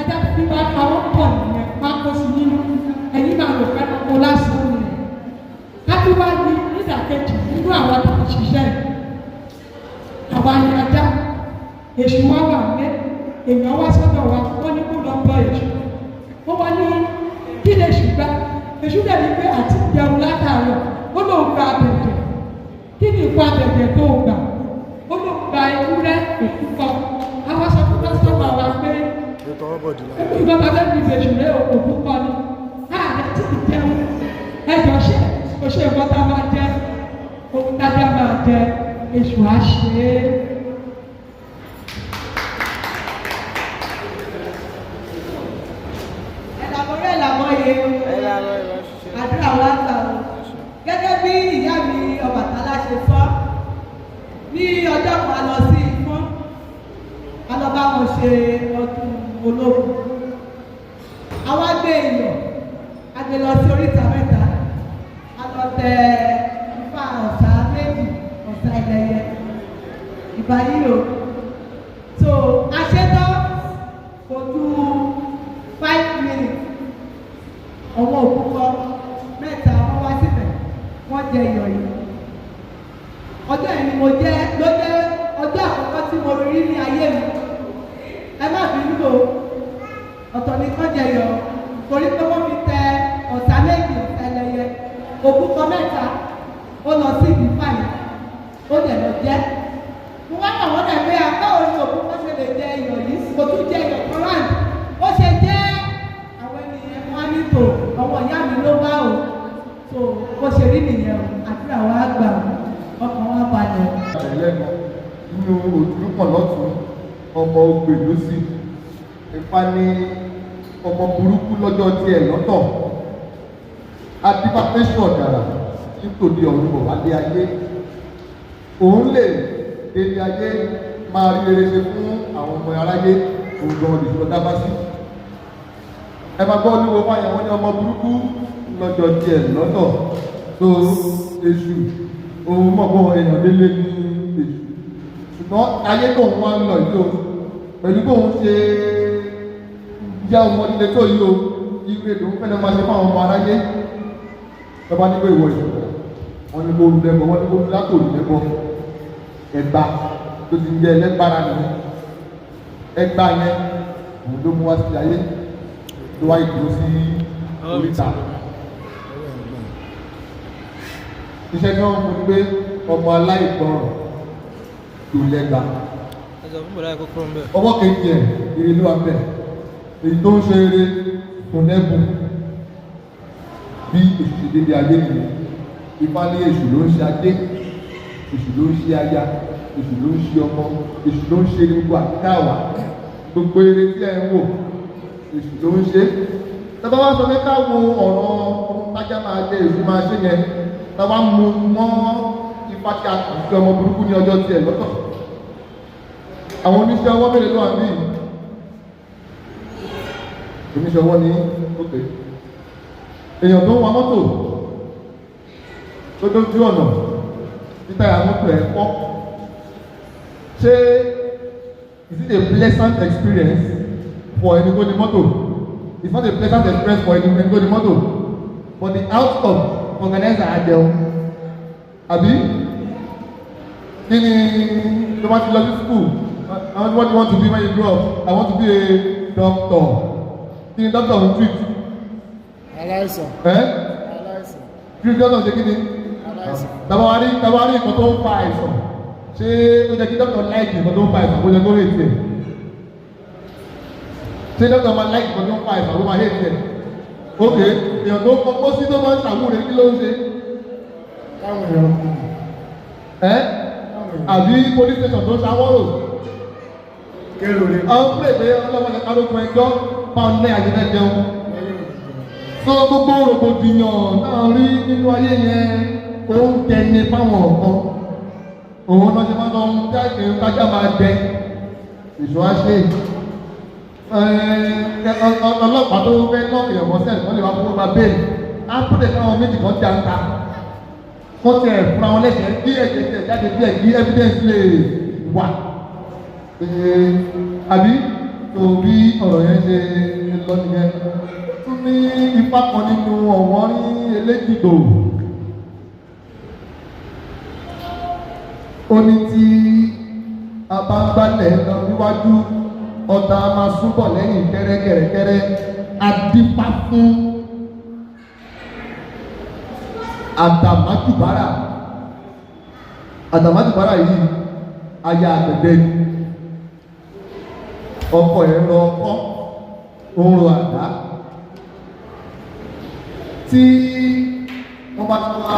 Speaker 5: ajá tó fi máa pa wọ́n pọ̀ nìyẹn, máa kó sí nínú. Ẹ̀yin máa rò pé ọkọ lásán nìyẹn. Kájú wá ní nídàkejì nínú àwọn tó ń ṣiṣẹ́ yìí, àwa ni ajá èṣù wa wà ní. Èèyàn wá sọ́dọ̀ wa, wọ́n ní kó lọ bọ èṣù. Wọ́n wá ní kí lè ṣù gbá èṣù dẹ̀ ní pé àti jẹun látàárọ̀, ó lóun gba abẹ̀jẹ̀. Kí ni ìkó abẹ̀jẹ̀ tó o gbà? Ó lóun gba ewúrẹ́ òkúkọ. Àwọn sọ fún kọ́sítọ́mà wa pé ìgbà bàbá mi bèṣù rẹ òkúkọ ni ààrẹ tí ì jẹun. Ẹjọ ṣe kò ṣe nǹkan tá a máa jẹ, ohun tájá máa jẹ, èṣù á ṣe é.
Speaker 6: Ẹ̀làmọ́rẹ́ làmọ́ye o, àdúrà wa gbà o. Gẹ́gẹ́ bí ìyá mi Ọbàtálá ṣe sọ, ní ọjọ́ kan a lọ sí Ifọ̀n, a lọ bá wọn ṣe ọdún ológun. Àwa gbé iyọ̀, a gbé lọ sí oríta mẹ́ta, a lọ tẹ ifá ọ̀sà méjì, ọ̀sà ẹlẹ́yẹ ìbá yìí o. So aṣetán, kò ju 5 minutes, ọwọ́ òkúkọ mẹ́ta wọ́n wá síbẹ̀, wọ́n jẹ iyọ̀ yìí. Ọjọ́ yìí ni mo jẹ́ ló jẹ́ ọjọ́ àkọ́kọ́ tí mo rí ní ayé mi. Ẹ má bínú o, ọ̀tọ̀ ni kán jẹ iyọ̀, torí pé wọ́n fi tẹ ọ̀sà méjì, ọ̀sà ẹlẹ́yẹ, òkúkọ mẹ́ta, ó lọ sí ìdí fàyà, ó dẹ̀ lọ jẹ́. Mo wá wà wọ́n dẹ̀ pé báwo ni òkúkọ ṣe lè jẹ iyọ̀ yìí? Kò tún jẹ iyọ̀ kan ráǹdì, ó ṣe jẹ́. Àwọn ènìyàn wọn ní tò ọwọ́ ìyá mi ló wá o. Tó bó ṣe rí nìyẹn o. Àdúrà wa gbà o, ọkàn wa balẹ̀ o.
Speaker 1: Ẹlẹ́nu nínú òdúrúpọ̀ lọ́tún, ọmọ ogbè ló sì ipa ní ọmọ burúkú lọ́jọ́ tiẹ̀ lọ́tọ̀, adífáfẹ́sùn ọ̀dàrà nítòdí ọ̀run bọ̀ wálé ayé. Òun lè délé ayé máa rí rere ṣe fún àwọn ọmọ aráyé, òun gan lè lọ dábàá sí. Ẹ máa gbọ́ olúwo fáyà, wọn ní ọmọ burúkú lọ́jọ́ tiẹ̀ lọ́tọ̀. Tó èṣù òun mọ̀ bọ́ èèyàn délé ní èṣù, ṣùgbọ́n ayé tóun wá ń lọ yìí o, pẹ̀lú bóun ṣe jẹ́ ọmọ líle tó yìí o, ire lòun fẹ́ lọ́ máa ṣe fáwọn ọmọ aráyé. Lọ́ba ní pé ìwọ ìṣòro, wọn ní kó lu lẹ́bọ̀, wọn ní kó lu látòlù lẹ́bọ̀. Ẹ̀gbá tó ti ń jẹ́ ẹlẹ́gbára nìyẹn. Ẹgbá yẹn òun ló mú wá sí ayé, tó wáyé dúró sí oríta. Iṣẹ́ tí wọ́n mú ni pé ọmọ aláìgbọràn tó lẹ́gba. Ọwọ́ kejì ẹ̀, ire ló wà bẹ̀, èyí tó ń ṣe eré kò lẹ́bùn. Bí èṣù ṣe dédé ayé nìyẹn. Ifá ní èṣù ló ń ṣe adé, èṣù ló ń ṣe aya, èṣù ló ń ṣe ọmọ, èṣù ló ń ṣe gbogbo àtikáwà, gbogbo eré tí ẹ ń wò, èṣù ló ń ṣe. Tọ́ba wá sọ pé ká wo ọ̀rọ̀ ohun tájá máa jẹ, èṣù máa ṣe yẹn, tọ́ba mú mọ́ ifá tí a kà sí ọmọ burúkú ní ọjọ́ tiẹ̀ lọ́tọ̀. Àwọn oníṣẹ́ ọwọ́ mélòó ló wà níbí? Oníṣẹ́ ọwọ́ ní òkè. Èèyàn tó ń wa mọ́tò tó dójú ọ̀nà títà mọ́tò ẹ̀ pọ́, ṣé is it a pleasant experience for ẹni tó ní mọ́tò? It's not a pleasant experience for ẹni tó ní mọ́tò, but the outcome, organizer á jẹun, àbí? Kí ni tó bá ti lọ sí school, what do you want to be when you grow up? I want to be a doctor. Kí ni doctor ń treat?
Speaker 7: Aláìsàn.
Speaker 1: Ẹ́
Speaker 7: Aláìsàn.
Speaker 1: Kí ni doctor ṣe? Kí ni?
Speaker 7: Aláìsàn.
Speaker 1: Tabawari nǹkan tó ń fa àìsàn, ṣé ó jẹ́ kí doctor like nǹkan tó ń fa àìsàn, ó jẹ́ kó hate ẹ̀? Ṣé doctor máa like nǹkan tó ń fa àìsàn, ó máa hate ẹ̀? Ok, èèyàn tó kọ́kọ́ sí tó máa ń ṣàwúre, kí ló ń ṣe?
Speaker 7: Káwọn èèyàn kù.
Speaker 1: Ẹ́ àbí police station tó ń ṣàwọ́rò?
Speaker 7: Kérò rẹ̀.
Speaker 1: Àwọn pè pé ọlọ́mọdé kálókun ẹjọ́ báwọn ní àjẹfẹ́ jẹun. So gbogbo rògbòdìyàn náà rí nínú ayé yẹn, oúnjẹ ní fáwọn ọ̀kan. Òun náà ṣe máa ń lọ jáde, kájá máa jẹ, èso á ṣe. Ọlọ́pàá tó fẹ́ knock èèyàn mọ́sẹ̀, wọ́n lè wá fún ọgbà bẹ́ẹ̀lì, á pèlè káwọn méjì kan jà ń ta, wọ́n tẹ̀ fúnra wọn lẹ́sẹ̀ bí ẹ̀jẹ̀ tẹ̀ jáde díẹ̀ kí evidence lè wà, àbí? Tó bí ọ̀rọ̀ yẹn ṣe lọ nìyẹn. Tún ní ipá kan nínú ọ̀wọ́n ní eléjìgbò, ó ní tí a bá ń gbálẹ̀ lọ níwájú, ọ̀tá máa súnbọ̀ lẹ́yìn kẹ́rẹ́kẹ́rẹ́kẹ́rẹ́. Adífá fún àdàmájùbárà. Àdàmájùbárà yìí, aya àgbẹ̀dẹ ni. Ọkọ ẹ̀ lọ ọkọ, ó ń ro àdá. Tí wọ́n bá ti wá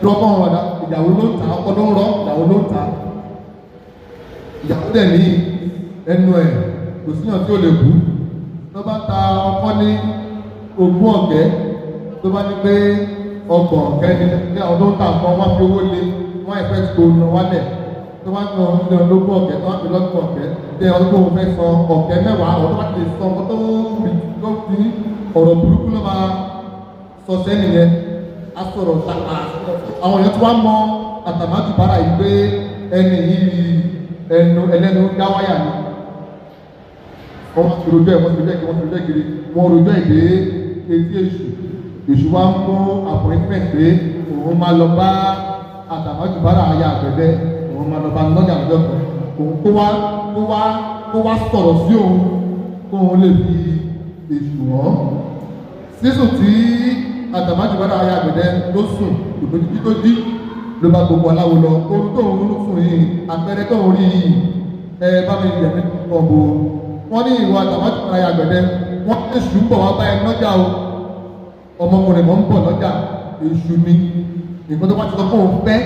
Speaker 1: lọ́kọ́ ọ̀rọ̀ àdá, ìyàwó ló ń ta, ọkọ ló ń rọ, ìyàwó ló ń ta. Ìyàwó dẹ̀ ní ẹnu ẹ̀, kò síyàn tí ó lè kú. Tó bá ta ọkọ ní 20 ọ̀kẹ́, tó bá ní pé 30 ọ̀kẹ́ ni, ní àwọn tó ń ta nǹkan, wọ́n fi owó lé wọ́n ẹ̀fẹ́ tó lọ wálẹ̀. Tó bá ń lọ ní 20 ọ̀kẹ́, tó bá fi 30 ọ̀kẹ́ tẹ ọdún tó fẹ́ san 20,000, àwọn tó bá ti lè san ọkọ tó rí tó fi ọ̀rọ̀ burúkú ló máa sọ sẹ́ni yẹn. Á sọ̀rọ̀ sàkà. Àwọn èèyàn tí wọ́n mọ àtàmátùbárà yìí pé ẹni yìí ẹnu ẹlẹ́nu dá wáyà ni. Wọ́n ti rojọ́ ẹ̀, wọ́n ti rojọ́ ẹ̀ kiri, wọ́n ti rojọ́ ẹ̀ kiri, wọ́n rojọ́ ẹ̀ dé etí èṣù. Èṣù wa ń mú appointment pé òun máa lọ bá àtàmátùbárà aya àgbẹ̀dẹ, òun máa lọ bá lọ́jà lọ́jọ́ kan, òun kó wá sọ̀rọ̀ sí òun, kó òun lè fi èṣù hàn. Sísùn tí àtàmátùbárà aya àgbẹ̀dẹ ló sùn, ìbòjú tó jí ló bá gbogbo aláwo lọ. Ohun tó ń sùn yìí, àpẹẹrẹ tó ń rí yìí, ẹ bá mi yẹ̀ mí ọ̀bọ. Wọ́n ní ìwọ àtàmátùbárà aya àgbẹ̀dẹ, wọ́n èṣù ń bọ̀ wá bá ẹ lọ́jà o. Ọmọkùnrin mọ̀ ń bọ̀ lọ́jà, èṣù ni. Nǹkan tó bá ti sọ fún òun fẹ́,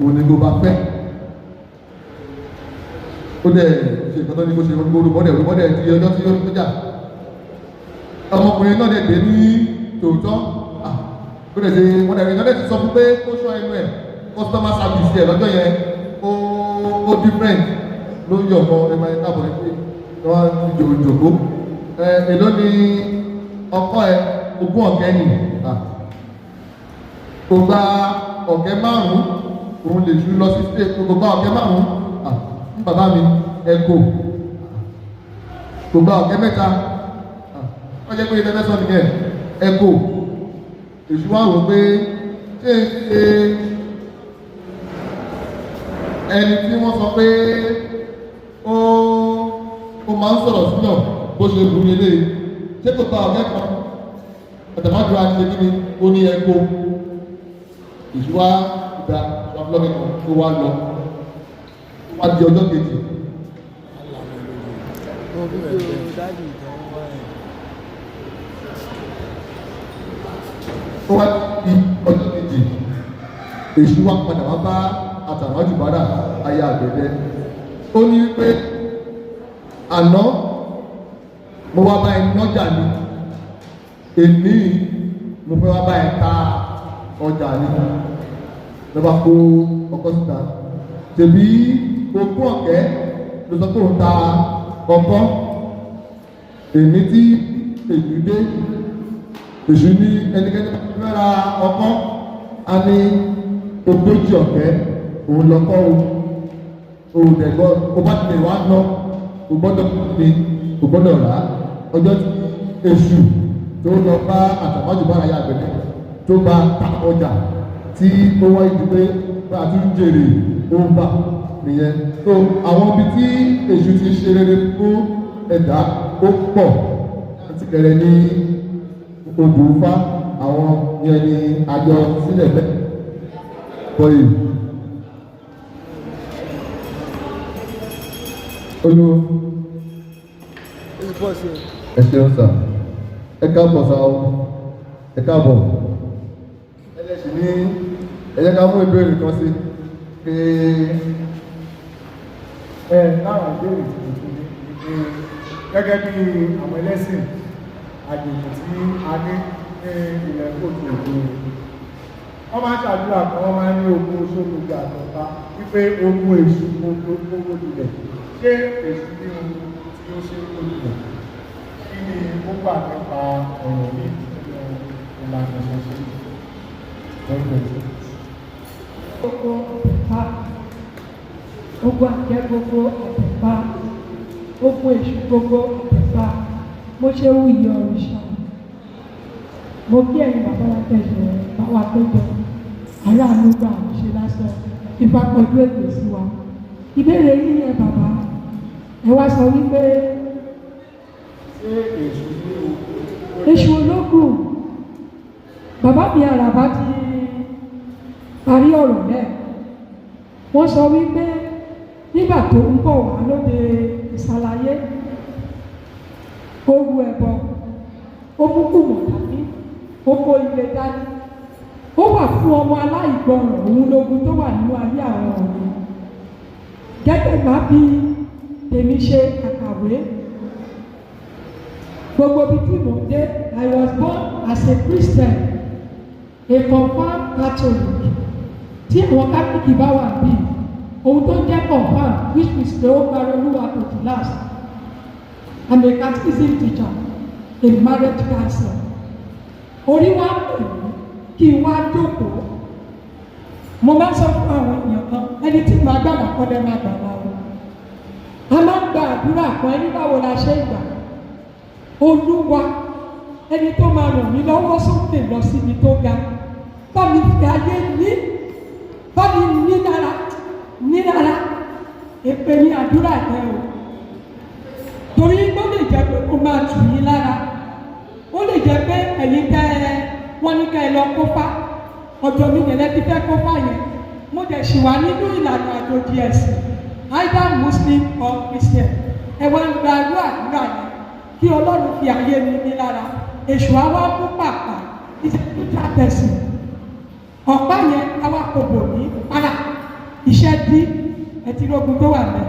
Speaker 1: òun ni ló bá fẹ́. Ó dẹ̀ ṣe nǹkan tó ní kó ṣe, olùbọ́dẹ̀ olùbọ́dẹ̀ ti ọjọ́ tí ó lọ́jà. Ọmọkùnrin náà dẹ̀ dé ní tòótọ́. Ó dẹ̀ ṣe wọ́n dẹ̀ rí, dẹ̀ ti sọ fún pé kó ṣọ́ ẹnu ẹ̀. Customer service ẹ̀ lọ́jọ́ yẹn ó different. Ló ń yọ̀ ọmọ ẹ máa ń káàbọ̀ ẹ pé wọ́n ti jòjòkó. Ẹ èló ni ọkọ ẹ? 20 ọ̀kẹ́ nì. Kò gba 5,000, òun lè ṣú lọ sí state. Kò gba 5,000 ń bàbá mi ẹ kò gba 3,000. Wọ́n jẹ́ pé ilé mẹ́sàn-án nìyẹn, ẹ kò. Èṣù wá wò pé ṣé ṣe ẹni tí wọ́n sọ pé ó máa ń sọ̀rọ̀ síyàn bó ṣe wù ú lélẹ̀, ṣé kò gba 4,000? Àtàmádùá ṣe kí ni ó ní ẹ kó. Èṣù wá gba ìwà kan tó wá lọ, ó wá di ọjọ́ kejì.
Speaker 7: Mo fídíò dáàdì tó ń wá ẹ̀.
Speaker 1: Ó wá di ọjọ́. kejì, Èṣù wá padà wá bá Àtàmájùbárà aya àgbẹ̀dẹ. Ó ní wípé àná mo wá bá ẹ nọ́jà ni, èní mo fẹ́ wá bá ẹ ta ọjà ni. Ló bá kó ọkọ́ síta, tèmi ogún ọ̀kẹ́ ló sọ pé òun ta ọkọ́. Èmi tí èṣù dé, Èṣù ní ẹnikẹ́ni fẹ́ ra ọkọ́, a ní 40 ọ̀kẹ́ òun lọ́kọ́ o. Òun dẹ̀gbọ́ o bá tilẹ̀ wá ná, o gbọ́dọ̀ ní o gbọ́dọ̀ rà á. Ọjọ́ tí Èṣù tó lọ bá Àtàmájùbárà aya àgbẹ̀dẹ tó bá ta ọjà tí ó wáyé ju pé bá a tún jèrè ó ń bà nìyẹn. So àwọn ibi tí Èṣù ti ṣe rere fún ẹ̀dá ó pọ̀ láti kẹrẹ ní odò Ifá, àwọn yẹn ni àjọ sílẹ̀ bẹ́ẹ̀ bọ́yì. Olú ẹ ṣeun sà, ẹ káàbọ̀ sà o, ẹ káàbọ̀. Ẹlẹ́sìn ní ẹ jẹ́ ká mú ìbéèrè kan sí pé
Speaker 3: Ẹ láwọn ìbéèrè tí mo tún ní ni pé gẹ́gẹ́ bí àwọn ẹlẹ́sìn àjèjì tí a ní ní ilẹ̀ kóòtù òde, wọ́n máa ń ṣàdúrà kan, wọ́n máa ń ní ogun oṣó gbogbo àtọ̀ta wípé ogun èṣù gbogbo gbogbo lulẹ̀. Ṣé èṣù ní ogun tí ó ṣe kó lulẹ̀? Kí ni ó wà nípa ọ̀rọ̀ yìí nínú ìlànà ìṣẹ̀ṣe? Lórúkọ Jésù.
Speaker 5: Gbogbo àtẹ̀pá, ogun àjẹ́ gbogbo àtẹ̀pá, ogun èṣù gbogbo àtẹ̀pá, mo ṣe wù yí òrìṣà. Mo kí ẹ̀yin bàbá wa tẹ̀sán bá wa péjọ, aláàánú gbà wọ́n ṣe lásán, Ifá kọjú ètò sí wa. Ìbéèrè yín yẹn bàbá, ẹ wá sọ wípé
Speaker 3: Ṣé èṣù ní ogun?
Speaker 5: Èṣù ológun, bàbá mi Àràbá ti parí ọ̀rọ̀ náà. Wọ́n sọ wípé nígbà tó ń bọ̀ wá lóde ìsàlàyé, ó ru ẹbọ, ó mú kùmọ̀ dání, ó kó ilé dání. Ó wà fún ọmọ aláìgbọràn, òun lógun tó wà nínú ayé àwọn ọ̀rẹ́. Gẹ́gẹ́ bá bí tèmi ṣe àkàwé, gbogbo ibi tí mò ń dé, I was born as a Christian, a confirmed Catholic. Tí àwọn Catholic bá wà bí, ohun tó ń jẹ́ confirmed, which means pé ó gbára Olúwa to the last. I'm a catechism teacher, a marriage counselor. Orí wa pè mí kí n wá jókòó. Mo máa ń sọ fún àwọn èèyàn kan, ẹni tí màá gbàgbà kọ́ lẹ́ máa gbàgbà o. A máa ń gba àdúrà kan, ẹni báwo la ṣe ń gbà? Olúwa, ẹni tó máa ràn mí lọ́wọ́ sókè lọ síbi tó ga, bá mi fi ayé ní, bá mi ní lára, ní lára, èpè ní àdúrà yẹn o. Torí ó lè jẹ́ pé ó máa tù yín lára, ó lè jẹ́ pé ẹ̀yin tẹ́ ẹ wọ́n ní ká ẹ lọ kófá, ọ̀dọ̀ mi yẹn lẹ́ti fẹ́ kófá yẹn. Mo dẹ̀ ṣì wà nínú ìlànà àjòjì ẹ̀sìn, either Muslim or Christian. Ẹ wá ń gba irú àdúrà yẹn kí Ọlọ́run fi ayé mi ní lára. Èṣù á wá mú pàpà iṣẹ́ tó já tẹ̀sí. Ọ̀pá yẹn á wá kòbò ní para iṣẹ́ dí ẹtí lógun tó wà mẹ́.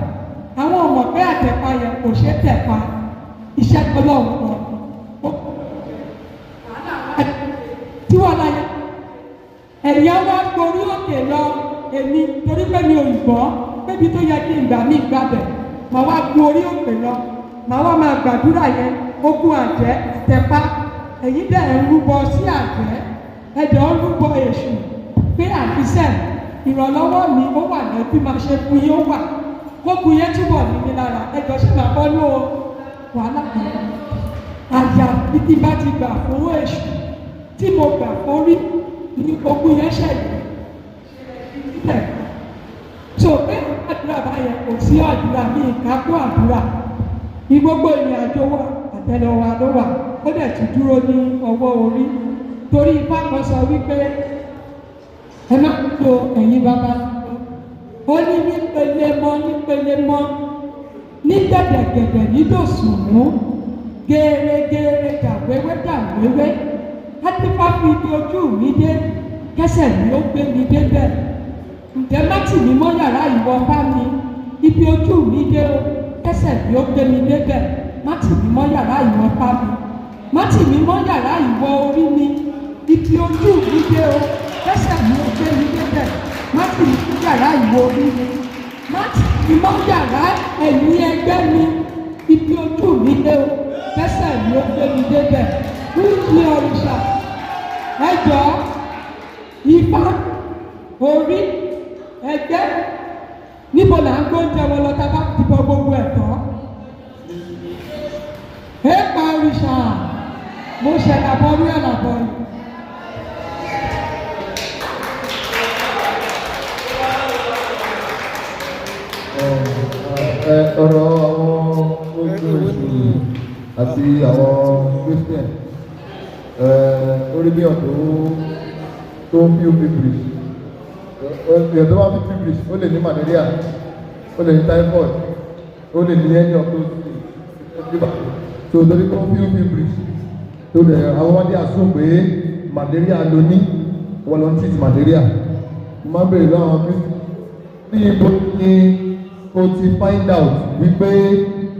Speaker 5: Àwọn ọmọ pé àtẹ̀pá yẹn kò ṣe é tẹ̀pa, iṣẹ́ Ọlọ́run kan. Tí wàhálà yẹn, ẹ̀yà wá gorí òkè lọ èmi torí pé mi ò gbọ́ pébi tó yẹ kí n gbà mí gbàbẹ̀, màá wá gun orí òkè lọ, màá wá máa gbàdúrà yẹn, ogun àjẹ́ àtẹ̀pá. Ẹ̀yin dẹ̀ ń rúbọ sí àjẹ́, ẹ̀dẹ̀ ń rúbọ èṣù pé àfisẹ́ ìrànlọ́wọ́ mi ó wà lẹ́bí máa ṣe fún yín ó wà kókun yẹn túbọ̀ ní mi lára. Ẹjọ́ ṣe máa bọ́ ní o wàhálà yẹn. Àyà bí bá ti gbà fún èṣù tí mo gbà fún rí ní ogun yẹn ṣẹlẹ̀ sílẹ̀. So pé àdúrà báyẹn kò sí àdúrà mi ìkápó àdúrà ní gbogbo ìrìn àjò wa, àtẹ́lẹwọ́ wa ló wà, ó dẹ̀ ti dúró ní ọwọ́ orí. Torí Ifá kan sọ wípé ẹ má lo ẹ̀yin bàbá, ó ní nípele mọ́ nípele mọ́ ní gẹ̀dẹ̀gẹ̀dẹ̀ nídòsùnmú gẹ́rẹ́gẹ́rẹ́ dàwéwé dàwéwé, átífá fi ibi ojú mi dé Kẹsẹ̀ mi ó gbé mi débẹ̀. Ǹjẹ́ má tì mí mọ́ yàrá ìwọ bá mi? Ibi ojú mi dé o, kẹsẹ̀ mi ó gbé mi débẹ̀. Má tì mí mọ́ yàrá ìwọ bá mi. Má tì mí mọ́ yàrá ìwọ orí mi. Ibi ojú mi dé o, kẹsẹ̀ mi ó gbé mi débẹ̀. Má tì mí mọ́ yàrá ìwọ orí mi. Má tì mí mọ́ yàrá ẹ̀yìn ẹgbẹ́ mi. Ibi ojú mi dé o, kẹsẹ̀ mi ó gbé mi débẹ̀. Wíwí òrìṣà, ẹ jọ̀ọ́, Ifá, orí, ẹgbẹ́, níbo là ń gbóúnjẹ wọn lọ tá a bá ti bọ gbogbo ẹ̀ tán? Èèpà òrìṣà, mo ṣẹ̀dá bọ́rú ẹ̀ làbọ̀rù.
Speaker 1: Ọ̀rọ̀ àwọn ojú èṣù àti àwọn Christian, orí bí ọ̀tọ̀ tó ń feel feverish. Èèyàn tó bá feel feverish, ó lè ní malaria, ó lè ní typhoid, ó lè ní any of those things. So torí tó ń feel feverish, tó lè àwọn wádìí assume pé malaria ló ní, wọ́n lọ ń treat malaria. Mo máa ń bèrè lọ́wọ́ àwọn Christian ní ibo ni o ti find out wípé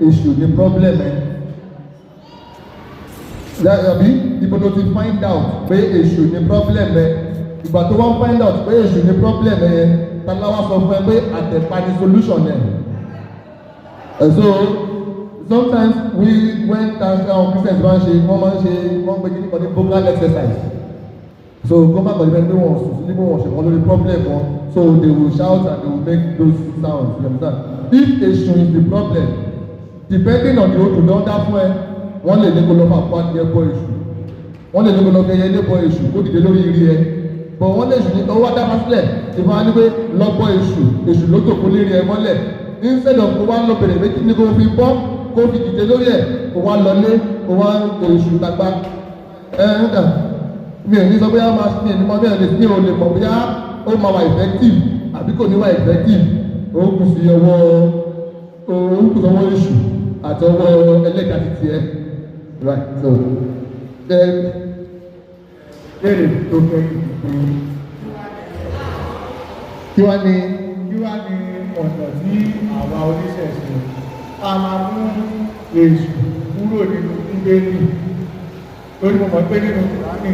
Speaker 1: èṣù ní problem ẹ, àbí ibo ló ti find out pé èṣù ní problem ẹ? Ìgbà tó wá find out pé èṣù ní problem ẹ yẹn, tàláwá sọ fún ẹ pé àtẹ̀pá ni solution ẹ? And so sometimes we, when àwọn Christians máa ń ṣe, wọ́n máa ń ṣe, wọ́n ń gbé kíní kan ní vocal exercise. So kó má kàn níbẹ̀ pé wọ́n sùn sí níbo, wọ́n ṣe kan lórí problem wọn, so they will shout and they will make those sounds, you understand? If èṣù is the problem, depending on the odù tó ń dá fún ẹ, wọ́n lè ní kó lọ fà kó adìẹ bọ èṣù, wọ́n lè ní kó lọ kẹyẹ ilé bọ èṣù kó dìde lórí irí ẹ. Bọ̀ wọ́n lè ṣù ní owó adáfa sílẹ̀ ìfọ̀n á ní pé lọ bọ èṣù, èṣù ló tòkó lérí ẹ mọ́lẹ̀. Instead of kó wá lọ bèrè méjì ní kó fi bọ́, kó fi dìde lórí ẹ, kó wá lọlé, kó wá èṣù tàgbà ẹ ń dà. Mi ò ní sọ bóyá máa mi ò ní mọ bẹ́ẹ̀ lè, mi ò lè mọ̀ bóyá ó máa wà effective àbí kò ní wà effective. Ó kù sí ọwọ́, ó kù sọ́wọ́ èṣù àti ọwọ́ ẹlẹ́gàá ti tiẹ̀, right? So then
Speaker 3: Béèrè tó kẹ́yìn pé
Speaker 1: kí wá ní
Speaker 3: kí wá ní ọ̀nà tí àwa oníṣẹ̀ṣe a máa mú èṣù kúrò nínú Bíbélì? Lórí mo mọ̀ pé nínú Kùránì,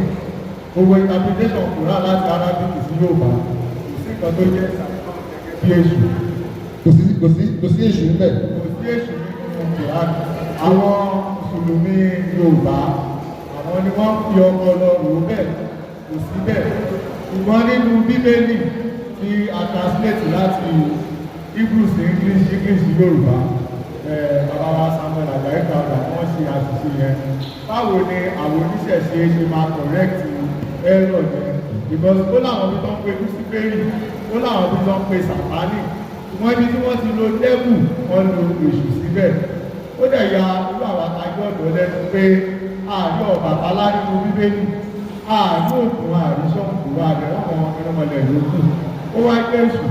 Speaker 3: gbogbo interpretation Kùránì láti Arabic sí Yorùbá, kò sí nǹkan tó jẹ́ Sàtánì gẹ́gẹ́ bí èṣù.
Speaker 1: Kò sí èṣù ńbẹ̀.
Speaker 3: Kò sí èṣù nínú Kùránì. Àwọn mùsùlùmí Yorùbá, àwọn ni wọ́n fi ọpọlọ rò ó bẹ́ẹ̀, kò sí bẹ́ẹ̀. Ṣùgbọ́n nínú Bíbélì tí a translate láti Hebrew sí English, English sí Yorùbá, bàbá wa Samuel Ajayi Crowther, wọ́n ṣe àṣìṣe yẹn. Báwo ni àwọn oníṣẹ̀ṣe ṣe máa correct error yẹn? Because ó láwọn ibi tó ń pe Luciferi, ó láwọn ibi tó ń pe Sàtánì, ṣùgbọ́n ibi tí wọ́n ti lo devil, wọ́n lo èṣù síbẹ̀. Ó dẹ̀ ya irú àwọn atajọ́ ọ̀dọ́ lẹ́nu pé ààrí Ọbàtálá nínú Bíbélì, ààrí Ògún, ààrí Ṣàngó, ààrí àwọn irúnmọlẹ̀ yòókù. Ó wá jẹ́ èṣù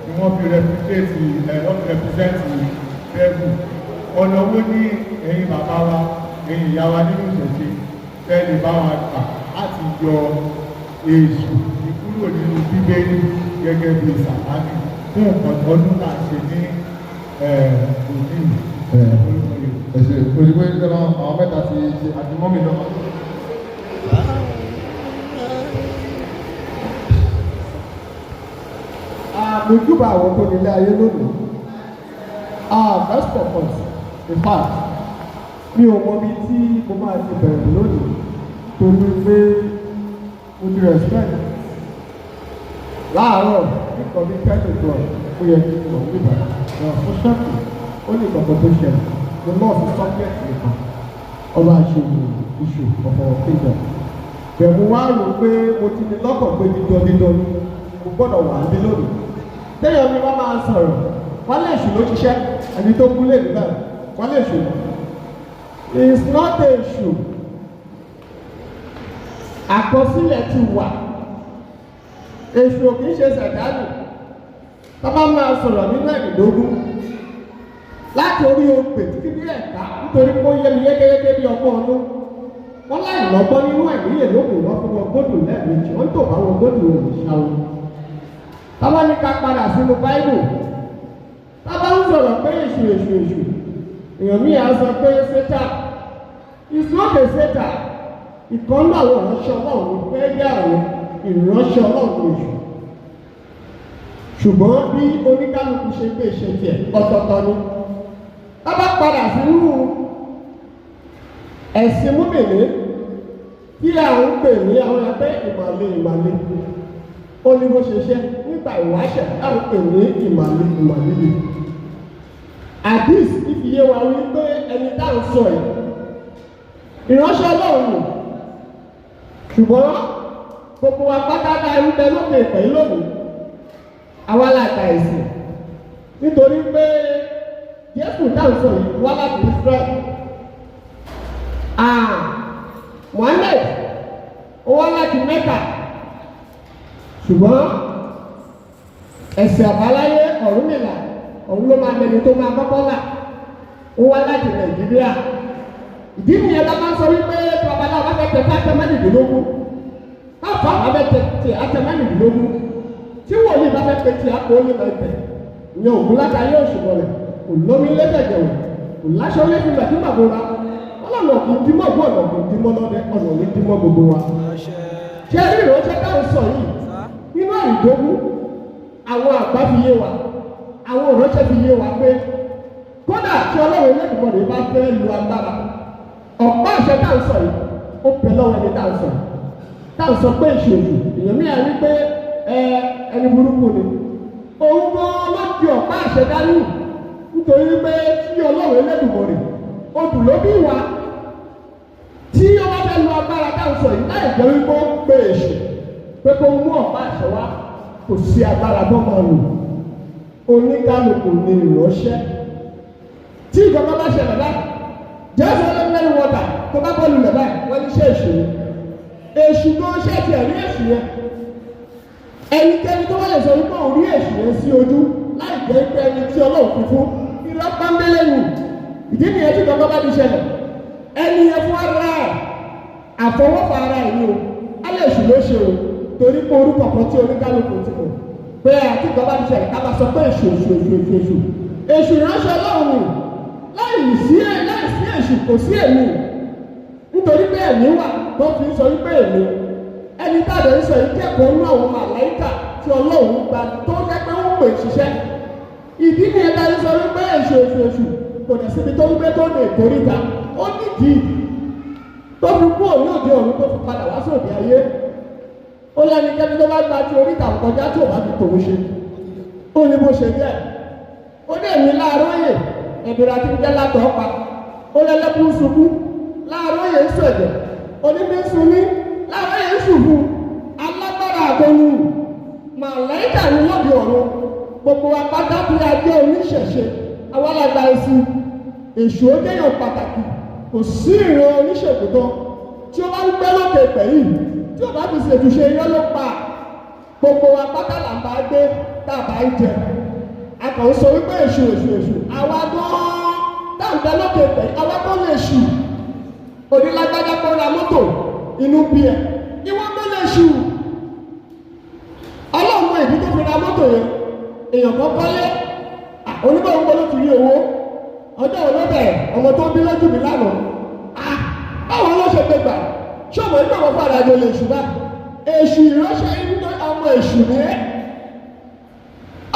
Speaker 3: ni wọ́n fi replicate ẹ̀, wọ́n fi represent devil. Ọ̀nà wo ní ẹ̀yin bàbá wa, ẹ̀yin ìyá wa nínú ìṣẹ̀ṣe tẹ́ lè bá wa gbà láti yọ èṣù ní kúrò nínú Bíbélì gẹ́gẹ́ bí Sàtánì fún nǹkan ọdún náà ṣe ní òní?
Speaker 1: Ẹ ṣe òṣìṣẹ́ ìjọba, àwọn mẹ́ta ti ṣe àti mọ́mì náà.
Speaker 8: Àmójúbà àwọn tó nílé ayé lónìí. First of all, in fact, mi ò mọ ibi tí mo máa ti bẹ̀rẹ̀ lónìí, torí pé mo ti respect láàárọ̀ nǹkan bíi 10 o'clock, ó yẹ kí n lọ níbà náà fún ṣọ́ọ̀kì. Ó ní ìkọ̀kọ̀ tó ṣẹlẹ̀, mo lọ́ọ̀sì subject nìkan ọba àṣewò issue of our kingdom. Bẹ̀rù wá rò pé mo ti ní lọ́kàn pé dídán dídán mo gbọ́dọ̀ wà níbí lónìí. Téèyàn mi wá máa sọ̀rọ̀, wọ́n lè ṣù ló ṣiṣẹ́, ẹni tó kú lè níbẹ̀ wọ́n lè ṣù. It's not a issue. Àkọsílẹ̀ ti wà, èṣù ò kì í ṣe sẹ̀dánù. Tá bá máa sọ̀rọ̀ nínú ẹ̀ẹ́dógún láti orí ogbè títí dé ẹ̀ka, nítorí pé ó yé mi yékéyéké bí ọgbọ́n ọdún. Wọ́n láì lọ́gbọ́n nínú àìníyè lókun wọ́n fún wọn gbódùn lẹ́ẹ̀mejì, wọ́n tó bá wọn gbódùn òrìṣà o. Tábà ní ká padà sínú Báíbù. Tábà ń sọ̀rọ̀ pé èṣù èṣù èṣù. Èèyàn míì á sọ pé Satan. It's not a Satan. Ìkan náà àwọn ìránṣẹ́ Ọlọ́run pé jẹ́ àwọn ìránṣẹ́ Ọlọ́run èṣù. Ṣùgbọ́n bí oníkálukú ṣe gbé ṣe tiẹ̀ ọ̀tọ̀ọ̀tọ̀ ni. Tábà padà sínú ẹ̀sìn múmìnì tí à ń pè ní àwọn ẹgbẹ́ ìmàle ìmàle, ó ní bó ṣe ṣe nígbà ìwáṣẹ̀ à ń pè ní ìmàle ìmàle ni. Àdìs ìfìyé wa wípé ẹni tá à ń sọ yìí ìránṣẹ́ Ọlọ́run nù, ṣùgbọ́n gbogbo wa pátá tá ń bẹ lókè ìpẹ́ lónìí, àwa la ta ẹ̀sìn, nítorí pé Jésù tá à ń sọ yìí wá láti Israel. Muhammed ó wá láti Mẹ́kà, ṣùgbọ́n ẹ̀sìn àbáláyé Ọ̀rúnmìlà òun ló máa mẹni tó máa kọ́kọ́ là, ó wá láti Nàìjíríà. Ìdí nìyẹn bá máa ń sọ wípé babaláwo bá fẹ́ tẹ fẹ́ mẹ́rìndínlógún, báfa bá fẹ́ tẹ tẹ àtẹ mẹ́rìndínlógún, tí wòlíì bá fẹ́ tẹ tẹ àpò ó lè máa tẹ ìyẹn ògùn láta yóò ṣùgbọ́n rẹ̀ kò lómi lẹ́sẹ̀jẹ̀wò kò láṣọ lẹ́sìn gbàdúgbàgbọ́ra ọlọ́nà kì í dímọ̀ bọ́ ọ̀nà kì í dímọ̀ lọ́dẹ, ọ̀nà ní dímọ̀ gbogbo wa. Ṣé rí ìránṣẹ́ táwọn sọ yìí nínú àìdógún àwọn àgbà fi yé wa, àwọn ìránṣẹ́ fi yé wa pé kódà tí Ọlọ́run Ẹlẹ́dùmarè bá fẹ́ lu agbára ọ̀pá àṣẹ táwọn sọ yìí ó pẹ́ lọ́wọ́ ẹni táwọn sọ táwọn sọ pé èṣù èṣù èèyàn mìíràn rí pé ẹni burúkú ni òun gan ló di ọ̀pá àṣẹ dání, nítorí pé tí Ọlọ́run Ẹlẹ́dùmarè odù ló bí wa tí ó bá fẹ́ lu agbára táwọn sọ yìí láì jẹ́ wípé ó ń pe èṣù pé kó mú ọ̀pá àṣẹ wá, kò sí agbára tó máa lò. Oníkálukú ni ìránṣẹ́. Tí ìjọba bá ṣẹlẹ̀ báyìí, Jésù ọlọ́mọdé wọ́tà tó bá bọ́ọ̀lù lẹ̀ báyìí, wọ́n ní ṣé èṣù ni? Èṣù gan ṣé tiẹ̀ rí èṣù yẹn? Ẹnikẹ́ni tó bá lè sọ wípé òun rí èṣù yẹn sí ojú láì jẹ́ pé ẹni tí Ọlọ́run fi fún irọ́ pọ́nbélé nù. Ìdí nìyẹn tí ìjọba bá ti ṣẹlẹ̀. Ẹni yẹn fún ara ẹ̀, àfọwọ́fà ara ẹ̀ ni o, alẹ́ èṣù ló ṣe o, torí pé orúkọ kan tí oníkálukú ti mọ̀ pé àti ìjọba ti ṣẹlẹ̀ ká máa sọ pé èṣù èṣù èṣù èṣù èṣù èṣù ìránṣẹ́ Ọlọ́run ni. Láì sí èṣù kò sí èmi, nítorí pé ẹ̀mí wà tó fi ń sọ wípé èmi ẹni táàdé ń sọ yìí kẹ́kọ̀ọ́ nínú àwọn màláíkà tí Ọlọ́run gba tó jẹ́ pé ó ń pè ṣiṣẹ́. Ìdí nìyẹn tá a ti sọ wípé èṣù èṣù èṣù kò dẹ̀ síbi tó ń gbé tó lè kórìíta, ó nídìí tó fi kú òní òde ọ̀run tó fi padà wá sóde ayé. Ó lẹ́nikẹ́ni tó bá gba ti oríta kọjá tí ò bá fi tòun ṣe, ó ní bó ṣe jẹ́. Ó ní èmi láàárọ̀ yè ẹ̀bìrì àti ìjẹ́ látọ̀ ọ̀pá, ó lẹ́lẹ́kùn sunkún láàárọ̀ yè ń sọ̀jẹ̀, onímí ń sunní láàárọ̀ yè ń ṣùfù, alágbára àtọ̀nù màláíkà ní lóde ọ̀run. Gbogbo wa pátá tí a jẹ́ oníṣẹ̀ṣe àwa la gba ẹ̀sìn èṣù ó jẹ́yàn pàtàkì. Kò sí ìran oníṣègùn tán tí ó bá ń gbé lókè pẹ̀ yìí tí ó bá fi ṣètúnṣe irọ́ ló pa. Gbogbo wa pátá là ń bá gbé tá a bá ń jẹ, a kàn ń sọ wípé èṣù èṣù èṣù, àwa gan-an tá à ń bẹ lókè pẹ̀ àwa gan lè ṣù. Onílágbájá kó ra mọ́tò inú bí ẹ, ìwọ gan lè ṣù. Ọlọ́run mọ ìdí tó fi ra mọ́tò yẹn, èèyàn kan kọ́lé oníbọ̀wọ́ ló ti rí owó ọjọ́ wo ló bẹ̀rẹ̀, ọmọ tó bí lójú mi lánàá, báwo ló ṣe gbé gbà? Ṣé ọmọ ìgbà wọn fara jọ lè ṣù bá? Èṣù ìránṣẹ́ inú ọmọ èṣù ni ẹ́,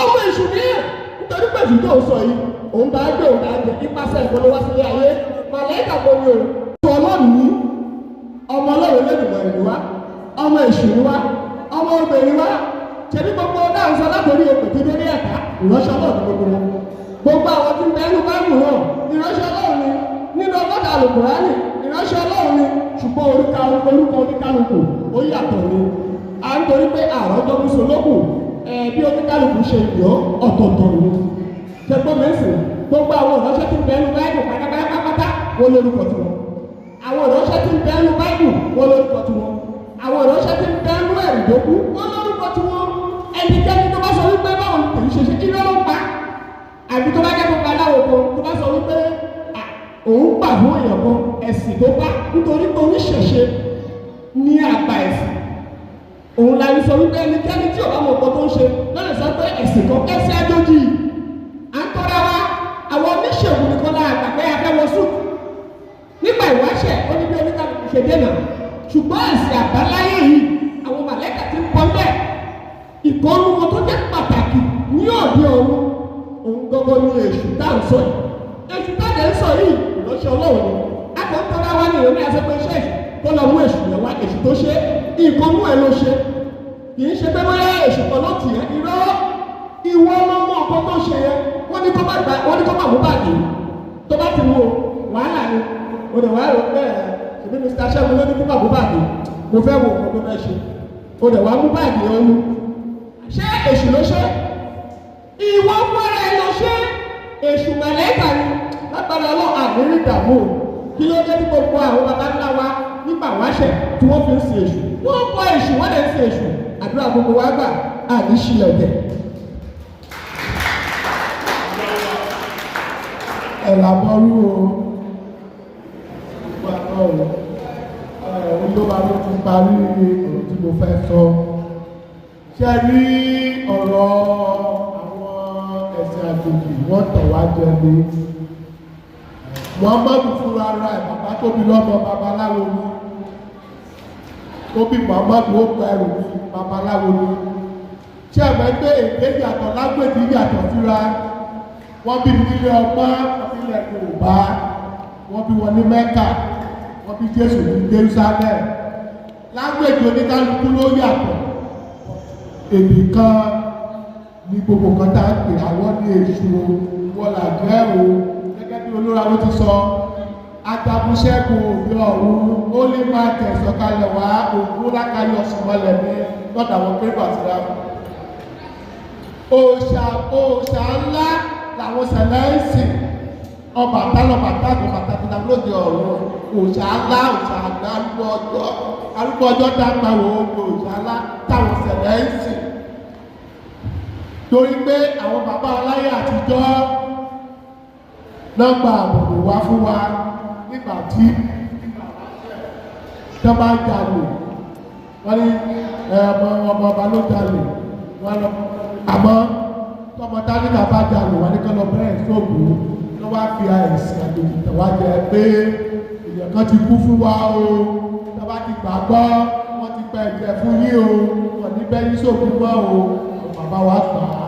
Speaker 8: ọmọ èṣù ni ẹ́, nítorí pé èṣù tó ń sọ yìí òun bá gbé òun bá jẹ nípasẹ̀ ìkọlù wá sílé ayé màláíkà kò ní o. Sọ Ọlọ́run ní ọmọ Ọlọ́run Olódùmarè ni wá, ọmọ èṣù ni wá, ọmọ obìnrin wá. Ṣebí gbogbo dáhùn sọ látòrí òkè tó dé ní ẹ̀ka ìránṣẹ́ Ọlọ́run gbogbo wọn. Gbogbo àwọn tí ń bẹ nínú Báíbù náà ìránṣẹ́ Ọlọ́run ni, nínú ọgọ́ta Àlùkùránì ìránṣẹ́ Ọlọ́run ni, ṣùgbọ́n orúkọ oníkálukú ó yàtọ̀ ni. À ń torí pé àrùn tó ń so lókù bí oníkálukú ṣe yọ ọ̀tọ̀ọ̀tọ̀ ni. Ṣẹgbọ́n mi sìn, gbogbo àwọn ìránṣẹ́ tí ń bẹ nínú Báíbù pátápátá wọ́n lórúkọ tiwọn. Àwọn ìránṣẹ́ tí ń bẹ nínú Báíbù wọ́n lórúkọ tiwọn. Àwọn ìránṣẹ́ tí ń bẹ nínú ẹ̀rìndógún wọ́n lórúkọ tiwọn. Ẹnikẹ́ni tó bá sọ wípé báwo ni kì í ṣe ṣe irọ́ ló pa, àbí tó bá jẹ́ kó pa láwo kan tó bá sọ wípé Òun gbà fún èèyàn kan ẹ̀sìn tó bá, nítorí pé oníṣẹ̀ṣe ní àgbà ẹ̀sìn. Òun la rí sọ wípé ẹnikẹ́ni tí ò bá mọ nǹkan tó ń ṣe lọ́dẹ̀ sọ pé ẹ̀sìn kan, ẹ̀sìn àjòjì à ń tọ́ra wa. Àwọn oníṣègùn nìkan la àgbà pé a fẹ́ wọ sùn nígbà ìwáṣẹ̀, ó ní bí oníkàlùkù ṣe dènà. Ṣùgbọ́n ẹ̀sìn àbáláyé yìí, àwọn màlẹ́kà ti ń pọ́n bẹ́ẹ̀. Ìkọ́nú wọn tó jẹ́ pàtàkì ní òde ọ̀run, òun gbọ́gbọ́ ní èṣù tá à ń sọ yìí. Èṣù tá à ń sọ yìí, ìránṣẹ́ Ọlọ́run ni. A kò ń tọ́ra wá ní ìrònú àṣẹ pé iṣẹ́ èṣù kó lọ mú èṣù yẹn wá. Èṣù tó ṣe ìkọ́nú ẹ̀ ló ṣe, kì í ṣe pé bóyá èṣù kan ló tì ẹ́. Irọ́, ìwọ ọmọ ọmọ nǹkan tó ṣe yẹn. Wọ́n ní kó má gbà, wọ́n ní kó má mú báàgì. Tó bá ti mú o, wàhálà ni. O dẹ̀ wá rò pé ẹ̀ ṣèbí Mr. Ṣẹ́gun ló ní kó má mú báàgì, mo fẹ́ wo nǹkan tó fẹ́ ṣe. O dẹ̀ wá mú báàgì yẹn mú. Ṣé èṣù ló ṣe? Ìwọ fúnra ẹ ló ṣe. Èṣù màlẹ́kà ni. Lágbára Ọlọ́run, àmì ìdààmú o. Kí ló dé tí gbogbo àwọn baba ńlá wa nígbà wáṣẹ̀ tí wọ́n fi ń sin èṣù? Wọ́n bọ èṣù, wọ́n lè ń sin èṣù. Àdúrà gbogbo wa gbà, àní ṣílẹ̀ ọ̀tẹ̀.
Speaker 3: Ẹ̀làbọ̀rú o, gbogbo àná o, olóba ló ti parí ọ̀rọ̀ tí mo fẹ́ sọ. Ṣe rí ọ̀rọ̀ àwọn ẹ̀sìn àjòjì, wọ́n tàn wá jẹ ní. Muhammadu fúnra ara ẹ̀, bàbá tó bí lọ́mọ, babaláwo ni. Tó bí Muhammadu, ó gba ẹrù ní babaláwo ni. Ṣé ẹ̀mọ́ pé èdè yàtọ̀, lágbèdì yàtọ̀ síra? Wọ́n bí mi nílé ọgbọ́n nílẹ̀ Yorùbá, wọ́n bí wọn ní Mẹ́kà, wọ́n bí Jésù ní Jerusalem. Lágbèdì oníkálukú ló yàtọ̀. Èdè kan ní gbogbo kan tá a pè àwọn ní èṣù o, wọ́n là jẹ́ o. Gẹ́gẹ́ bí olóra ló ti sọ, ajagunṣẹ́gun òde ọ̀run, ó lè máa tẹ̀sán kalẹ̀ wá ògún lákàyọ̀ sùnmọ́lẹ̀ ní lọ́dọ̀ àwọn kérébà síra. Òòṣà, òòṣà ńlá làwọn sẹ̀lẹ̀ ń sìn. Ọbàtálá, Ọbàtálá, Ọbàtálá lóde ọ̀run. Òòṣà ńlá, òòṣà àgbà, arúgbó ọjọ́, arúgbó ọjọ́ dágbà wo òòṣà ńlá táwọn sẹ̀lẹ̀ ń sìn. Torí pé àwọn bàbá aláyé àtijọ́ náà gba àbùkù wá fún wa nígbà tí tó bá jalè, wọ́n ní ọmọ ọmọ ọba ló jalè, wọ́n lọ. Àmọ́ tọmọ tálíkà bá jalè, wọ́n ní kọ́ lọ bẹ́ẹ̀ sóògùn. Ló wá fi àìsàn àjòjì tàn wá jẹ pé èèyàn kan ti kú fún wa o, tó bá ti gbàgbọ́, wọ́n ti gba ẹ̀jẹ̀ fún yín o, wọ́n ní bẹ́ẹ̀ yín sóògùn mọ́ o. Bàbá wa gbà á,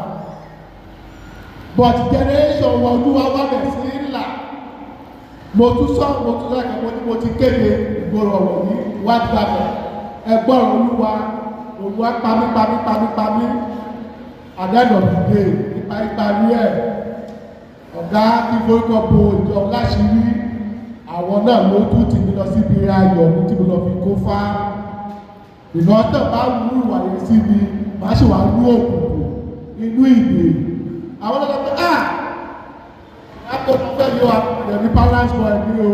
Speaker 3: but generation wọn, olúwa wà bẹ̀ sí ńlá. Mo tún sọ, mo tún lẹ́kọ̀ọ́, mo ní mo ti kéde ìgboro ọ̀wọ̀ yìí wá gbàgbọ́ ẹgbọ́n olúwa. Òun wá pamí pamí pamí pamí. At the end of the day, nípa ìparí ẹ̀, ọ̀gá kí forúkọ bo ìjọ láṣìírí, àwọn náà ló tún tì mí lọ síbi ayọ̀ mi tí mo lọ fi kó fá ìgbọ́n. Tán bá wú ìwà yẹn sí mi, màá sì wá ní òkùnkùn inú ìdè. Àwọn ọlọ́dọ̀ pé, ah, látọ̀dọ̀ fẹ́ yọ àpẹẹrẹ ní balance boy ní o.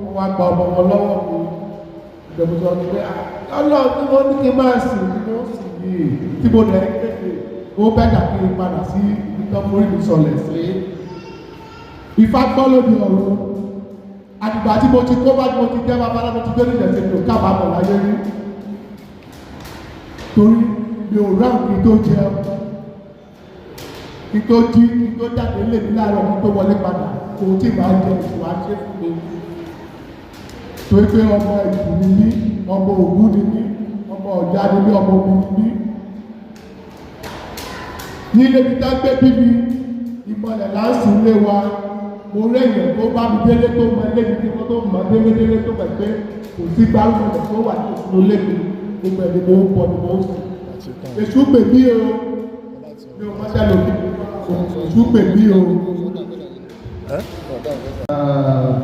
Speaker 3: Wọ́n wá gba ọmọ wọn lọ́wọ́ mi. Ìjọba sọ pé Ọlọ́run tí wọ́n ní kí n máa sìn ní mo sì yìí tí mo lẹ̀ kéde, ó bẹ́ẹ̀ kí n padà sí ibi tó forí mi sọlẹ̀ sí. Ifá gbọ́ lóde ọ̀run. Àdìgbà tí mo ti kó bá tí mo ti jẹ́ babaláwo ti gbé nílẹ̀ tí mi ò kábàámọ̀ láyé rí, torí mi ò ráhùn kí n tó jẹun, kí n tó jí, kí n tó jáde lé mi láàárọ̀, kí n tó wọlé padà, ohun tí màá jẹ, ìṣù á ṣe fún mi, torí pé ọmọ ìlú ni mí, ọmọ Ògún ni mí, ọmọ Ọ̀já ni mí, ọmọ omi ni mí. Nílé mi tá gbé bí mi, ìmọ̀lẹ̀ là ń sìn lé wa. Mo réyìn tó bá mi délé, tó mọ ilé mi tí wọ́n tó mọ délé délé, tó mọ̀ pé kò sí gbárùkù tó wà ní òṣùlù lé mi. Gbogbo ẹni mo ń bọ̀ ni mo ń sìn. Èṣù pè mí o, mi ò mọ́ṣẹ́ lòdì. Èṣù pè mí o.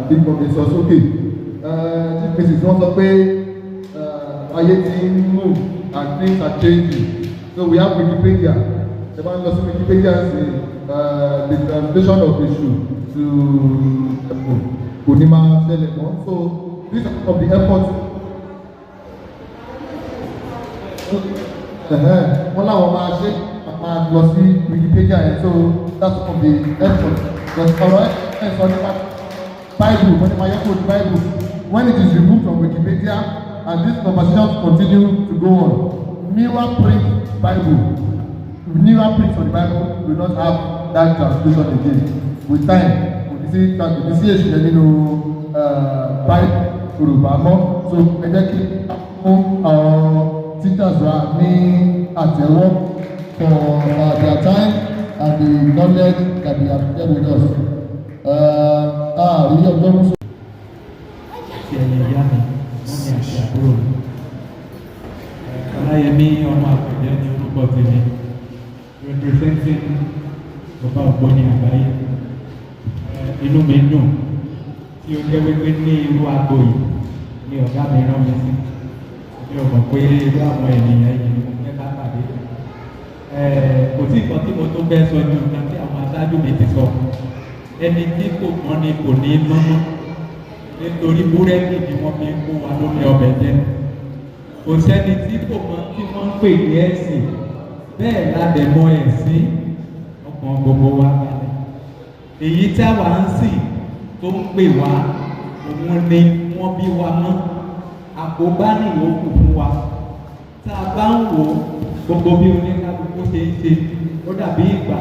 Speaker 1: Bí mo fi sọ sókè, Chief Mrs, wọ́n sọ pé ayé ti ń move and things are changing, so we have Wikipedia. Ẹ bá ń lọ sí Wikipedia sí, the translation of Èṣù to kò ní máa ṣẹlẹ̀ mọ́. So these are some of the efforts wọ́n láwọn máa ṣe, máa lọ sí Wikipedia yẹn. So that's some of the efforts, but ọ̀rọ̀ ẹ̀ sọ nípa Bible, wọ́n ti máa yọ kúrò ní Bible. When it is removed from Wikipedia and these conversations continue to go on, newer print Bible, newer print for the Bible will not have that translation again. With time, kò ní sí kò ní sí èsì yẹn nínú Bible Yorùbá mọ́. So ẹ jẹ́ kí a fún àwọn teachers wa ní àtẹ́wọ́ for their time and the knowledge that they have shared with us. Àrí ọjọ́ mú.
Speaker 9: Àti ẹ̀yìn ìyá mi, mummy àti àbúrò mi. Ọláyẹmí ọmọ àpẹjẹ ní orúkọ tèmi, representing Ọba Ògbóni àgbáyé. Inú mi dùn tí ó jẹ́ wípé ní irú agbo yìí ni ọ̀gá mi rán mi sí. Mi ò mọ̀ pé irú àwọn ènìyàn yìí ni mo fẹ́ bá pàdé. Kò sí nǹkan tí mo tún fẹ́ sọ ju nǹkan tí àwọn aṣáájú mi ti sọ. Ẹni tí kò mọ̀ ni kò ní mọ́mọ́, nítorí búrẹ́dì ni wọ́n fi ń kó wa lómi ọbẹ̀ jẹ. Kò sẹ́ni tí kò mọ̀ tí wọ́n ń pè ní ẹ̀sìn, bẹ́ẹ̀ la dẹ̀ mọ̀ ẹ̀sìn. Ọkàn gbogbo wa balẹ̀. Èyí tí àwa ń sìn tó ń pè wá, òun ni wọ́n bí wa mọ́. Àkóbá nìyókù fún wa. Tá a bá ń wò ó, gbogbo bí oníkálukú ṣe ń ṣe, ó dàbí ìgbà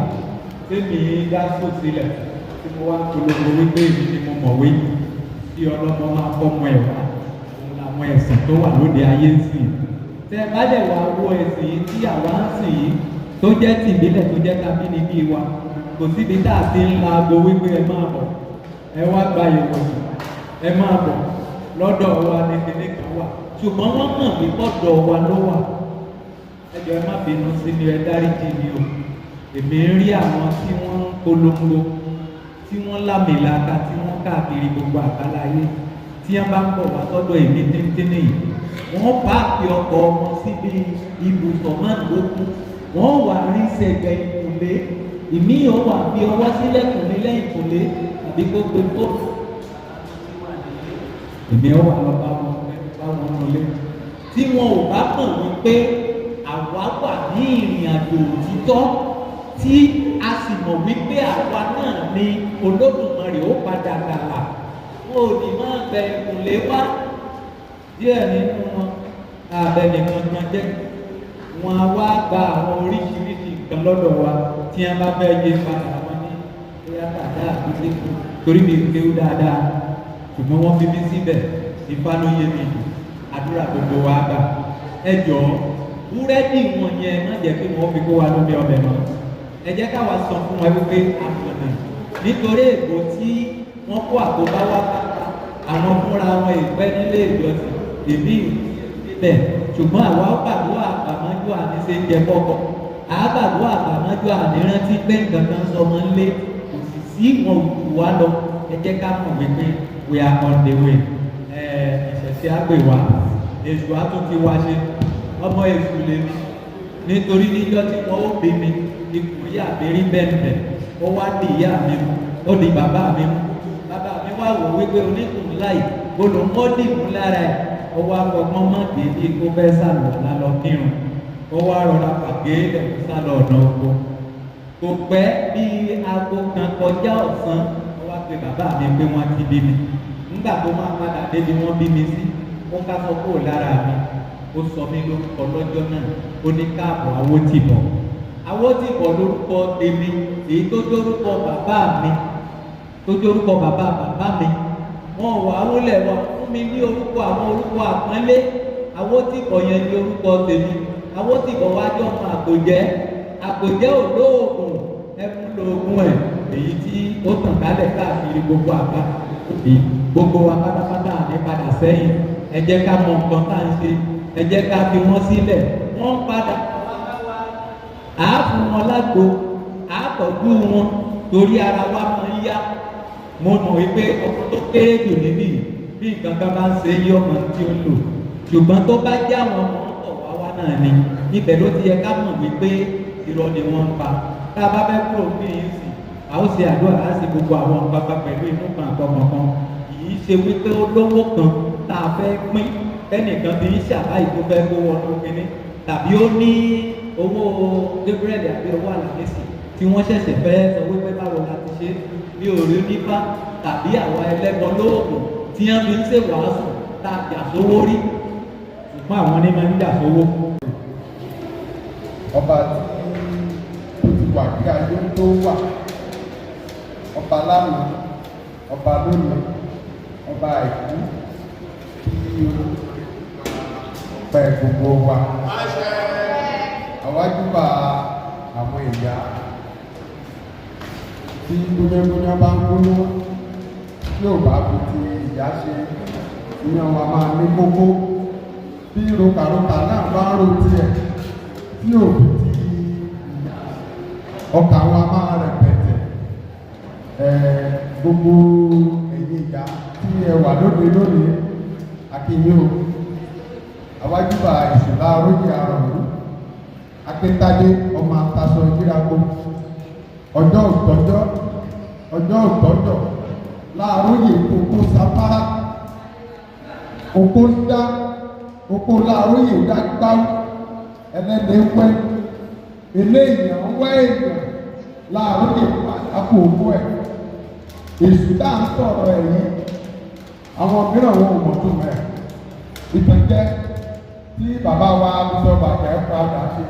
Speaker 9: tèmi dá sósílẹ̀ tí mo wá polongo wípé èmi ni mo mọ̀wé, tí ọlọ́mọ máa fọ́mọ ẹ̀ wá. Òun làwọn ẹ̀sìn tó wà lóde ayé ń sìn. Tẹ́ ẹ bá dẹ̀ wá wo ẹ̀sìn yìí tí àwa ń sìn yìí, tó jẹ́ tìbílẹ̀, tó jẹ́ tàbínibí wa, kò síbi tá a ti ń la aago wípé ẹ máa bọ̀, ẹ wá gba ìwòsàn, ẹ máa bọ̀ lọ́dọ̀ wa ní kinní kan wà. Ṣùgbọ́n wọ́n mọ̀ wípé ọ̀dọ̀ wa ló wà. Ẹ jọ̀ọ́, ẹ má bínú sí mi, ẹ dáríjì mi o. Èmi ń rí àwọn tí wọ́n ń polongo, tí wọ́n lámìlaka, tí wọ́n káàkiri gbogbo àgbáláyé, tí wọ́n bá ń bọ̀ wá sọ́dọ̀ èmi tíntínní yìí, wọ́n park ọkọ̀ wọn síbi ibùsọ̀ márùndínlógún, wọ́n wà rí sẹ̀gbẹ̀ ìkùnlé, ìmí ò wà fi ọwọ́ sílẹ̀kùnlé lẹ́yìn ìkùnlé àbí kó gbé fóònù. Èmi ò wà lọ bá wọn nulẹ̀ tí wọn ò bá mọ̀ wípé àwa wà ní ìrìn àjò òtítọ́, tí a sì mọ̀ wípé àwa náà ni Olódùmarè ó padà gbàlà. Wọn ò ní máa bẹ ìkùnlé wá. Díẹ̀ nínú wọn, abẹnìkan kan jẹ́ wọn á wá gba àwọn oríṣiríṣi nǹkan lọ́dọ̀ wa. Tí wọ́n bá fẹ́ yé padà, wọn ní bóyá tàdá àbí sẹ́kù, torí mi kéwú dáadáa, ṣùgbọ́n wọ́n fi mí síbẹ̀. Ifá ló yé mi jù. Àdúrà gbogbo wa gbà. Ẹ jọ̀ọ́, búrẹ́dì wọn yẹn, má jẹ́ kí wọ́n fi kó wa lómi ọbẹ̀ mọ́. Ẹ jẹ́ káwa sọ fún wa wípé àmọ̀nà, nítorí ègbò tí wọ́n kó àkóbá wá bá àwọn fúnra wọn ìpẹ́ nílé ìjọsìn èmi bẹ̀. Ṣùgbọ́n àwa ó gbàdúrà àbàmọ́jú àní ṣe ń jẹ fọ́kọ̀, àgbàdúrà àbàmọ́jú àní rántí pé nǹkan kan sọmọ ńlé, kò sì sí wọn òkú wa lọ. Ẹ jẹ́ ká mọ̀ wípé we are on the way. Ìṣẹ̀ṣẹ̀ á pè wá, èṣù á tún ti wá ṣe. Ọmọ èṣù lèmi, nítorí níjọ́ tí wọ́n ó bí mi, ikùn ìyá mi rí bẹ́ẹ̀. Ó wá di ìyá mi mú, ó di bàbá mi mú. Bàbá mi wá wò wípé oníkùn láì olùmọ́dì mú lára ẹ̀. Ó wá fọgbọ́n mọ́ dédé kó fẹ́ sàlọ̀ lálọ́ kírun, ó wá rọra pàgé lẹ́kùn sálọ ọ̀nà oko. Kò pẹ́, bí aago 1 kọjá ọ̀sán, ó wá pe bàbá mi pé wọ́n ti bí mi. Nígbà tó máa padà débi wọ́n bí mi sí, ó ká sọ kúrò lára mi, ó sọ mí lórúkọ lọ́jọ́ náà. Ó ní káàbọ̀, Awótìbọ̀. Awótìbọ̀ lórúkọ tèmi, èyí tó dórúkọ bàbá mi, tó dórúkọ bàbá bàbá mi. Wọn wà á wọlé wọn fún mi ní orúkọ, àwọn orúkọ àpọ́nlé. Awótìbọ̀ yẹn ní orúkọ tèmi. Awótìbọ̀ wájú ọmọ àkòjẹ́. Àkòjẹ́ ò lóògùn, ẹkún lóògùn ẹ̀, èyí tí ó tàn kálẹ̀ káàkiri gbogbo àgbà òbí. Gbogbo wa pátápátá ní padà sẹ́yìn. Ẹ jẹ́ ká mọ nǹkan tá à ń ṣe. Ẹ jẹ́ ká fi wọ́n sílẹ̀, wọ́n padà à á fún wọn lágbo, à á tọ́jú wọn, torí ara wa máa ń yá. Mo mọ̀ wípé ọkọ tó kéré jù níbí, bí nǹkan kan bá ń ṣe yí, ọmọ tí ó lò. Ṣùgbọ́n tó bá jẹ́ àwọn ọmọ ọ̀tọ̀ wá wá náà ni, ibẹ̀ ló ti yẹ ká mọ̀ wípé irọ́ ni wọ́n ń pa. Tá a bá fẹ́ kúrò ní yìí sì, a ó ṣe àdúrà, á sì gbogbo àwọn nǹkan kan pẹ̀lú inú kan àtọkàn kan. Kì í ṣe wípé ó lówó kan tá a fẹ́ pín, tẹ́nìkan ti ń ṣàbáyé tó fẹ́ kó wọnú kínní, tàbí ó ní owó Gabriel àbí owó Àlàmísì tí Tí wọ́n ṣẹ̀ṣẹ̀ fẹ́ sọ wípé báwo la ti ṣe. Mi ò rí onífá tàbí àwọn ẹlẹ́bọ lóògùn tí wọ́n fi ń ṣèwàásù tá a jà sówó rí, ṣùgbọ́n àwọn ní máa ń jà sówó.
Speaker 10: Ọba tí ó ti wà kí ayé tó wà, ọba lánàá, ọba lónìí, ọba àìkú, kí ọpẹ́ gbogbo wa. Àwa júbà àwọn ìyá. Tí gbónágbóná bá ń gbóná, tí ò bá fi ti ìyá ṣe, ìyẹn wa máa ní kókó. Bí rokaroka náà bá ń ro tiẹ̀, tí ò fi ti ìyá, ọkà wa máa rẹpẹtẹ. Gbogbo ẹ̀yin ìyá tí ẹ wà lóde lónìí, a kí yín o. Àwa júbà ìṣùlá oróyè àrọ̀lú Akíntadé, ọmọ ataṣọ ìjíragbó. Ọjọ́ òtọ́jọ́, ọjọ́ òtọ́jọ́ láàróyè kókó sápárá oko ń dá oko láàróyè dá gbáwó ẹlẹ́ni wẹ́ eléyàn wẹ́ èèyàn láàróyè pàtàkì òkú ẹ̀. Èṣù tá à ń sọ̀rọ̀ ẹ̀ yìí, àwọn mìíràn wọn ò mọ̀ tó mọ̀ ẹ̀. Ìtànjẹ tí bàbá wa bísọ̀ bàjẹ́ padà ṣe,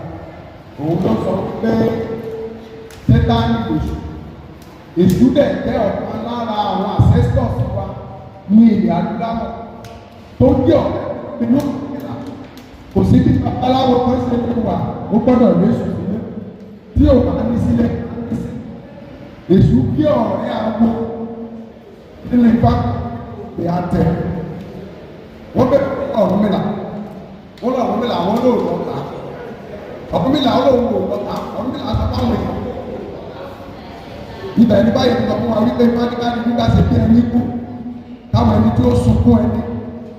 Speaker 10: òun ló sọ pé Sátánì lèṣù. Èṣù dẹ̀ jẹ́ ọ̀kan lára àwọn ancestors wa ní ilẹ̀ adúláwọ̀ tó jẹ́ ọ̀rẹ́ inú ìlà. Kò sí bí babaláwo kan ṣe lè wà, ó gbọ́dọ̀ léṣù sílé. Tí ò bá ní sílé, èṣù kí ọ̀rẹ́ àgbo nílé ifá pè á tẹ wọ́n bẹ Ọ̀rúnmìlà. Wọ́n lọ Ọ̀rúnmìlà, àwọn ló lọ ta Ọ̀rúnmìlà, ó lóun ò lọ ta Ọ̀rúnmìlà. Sọ fáwọn èèyàn ibẹ̀ ní báyìí sọ fún wa wípé fáníkà ní nígbà ṣe bí ẹni kú, káwọn ẹni tí ó sunkún ẹni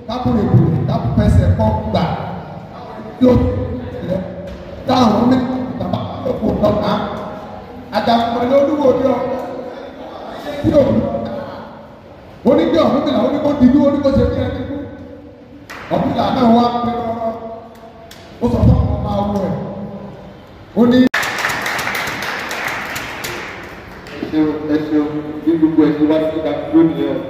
Speaker 10: kábùrè bùrè kábùfẹsẹ̀ kọ́ gbà tí ó tẹ̀lé táwọn méjì bàbá kò lọ́ta àjàkùnrin olúwo ní ọ tí ò onígbé Ọ̀rúnmìlà, ó ní kó dijú, ó ní kó ṣe bí ẹni kú. Ọ̀rúnmìlà náà wá pé rọ́rọ́, ó sọ fún àwọn ọmọ awo ẹ̀, ó ní.
Speaker 1: Ẹ ṣeun, ẹ ṣeun. Bí gbogbo ẹ ṣe wá sí ìdádúró nìyẹn o.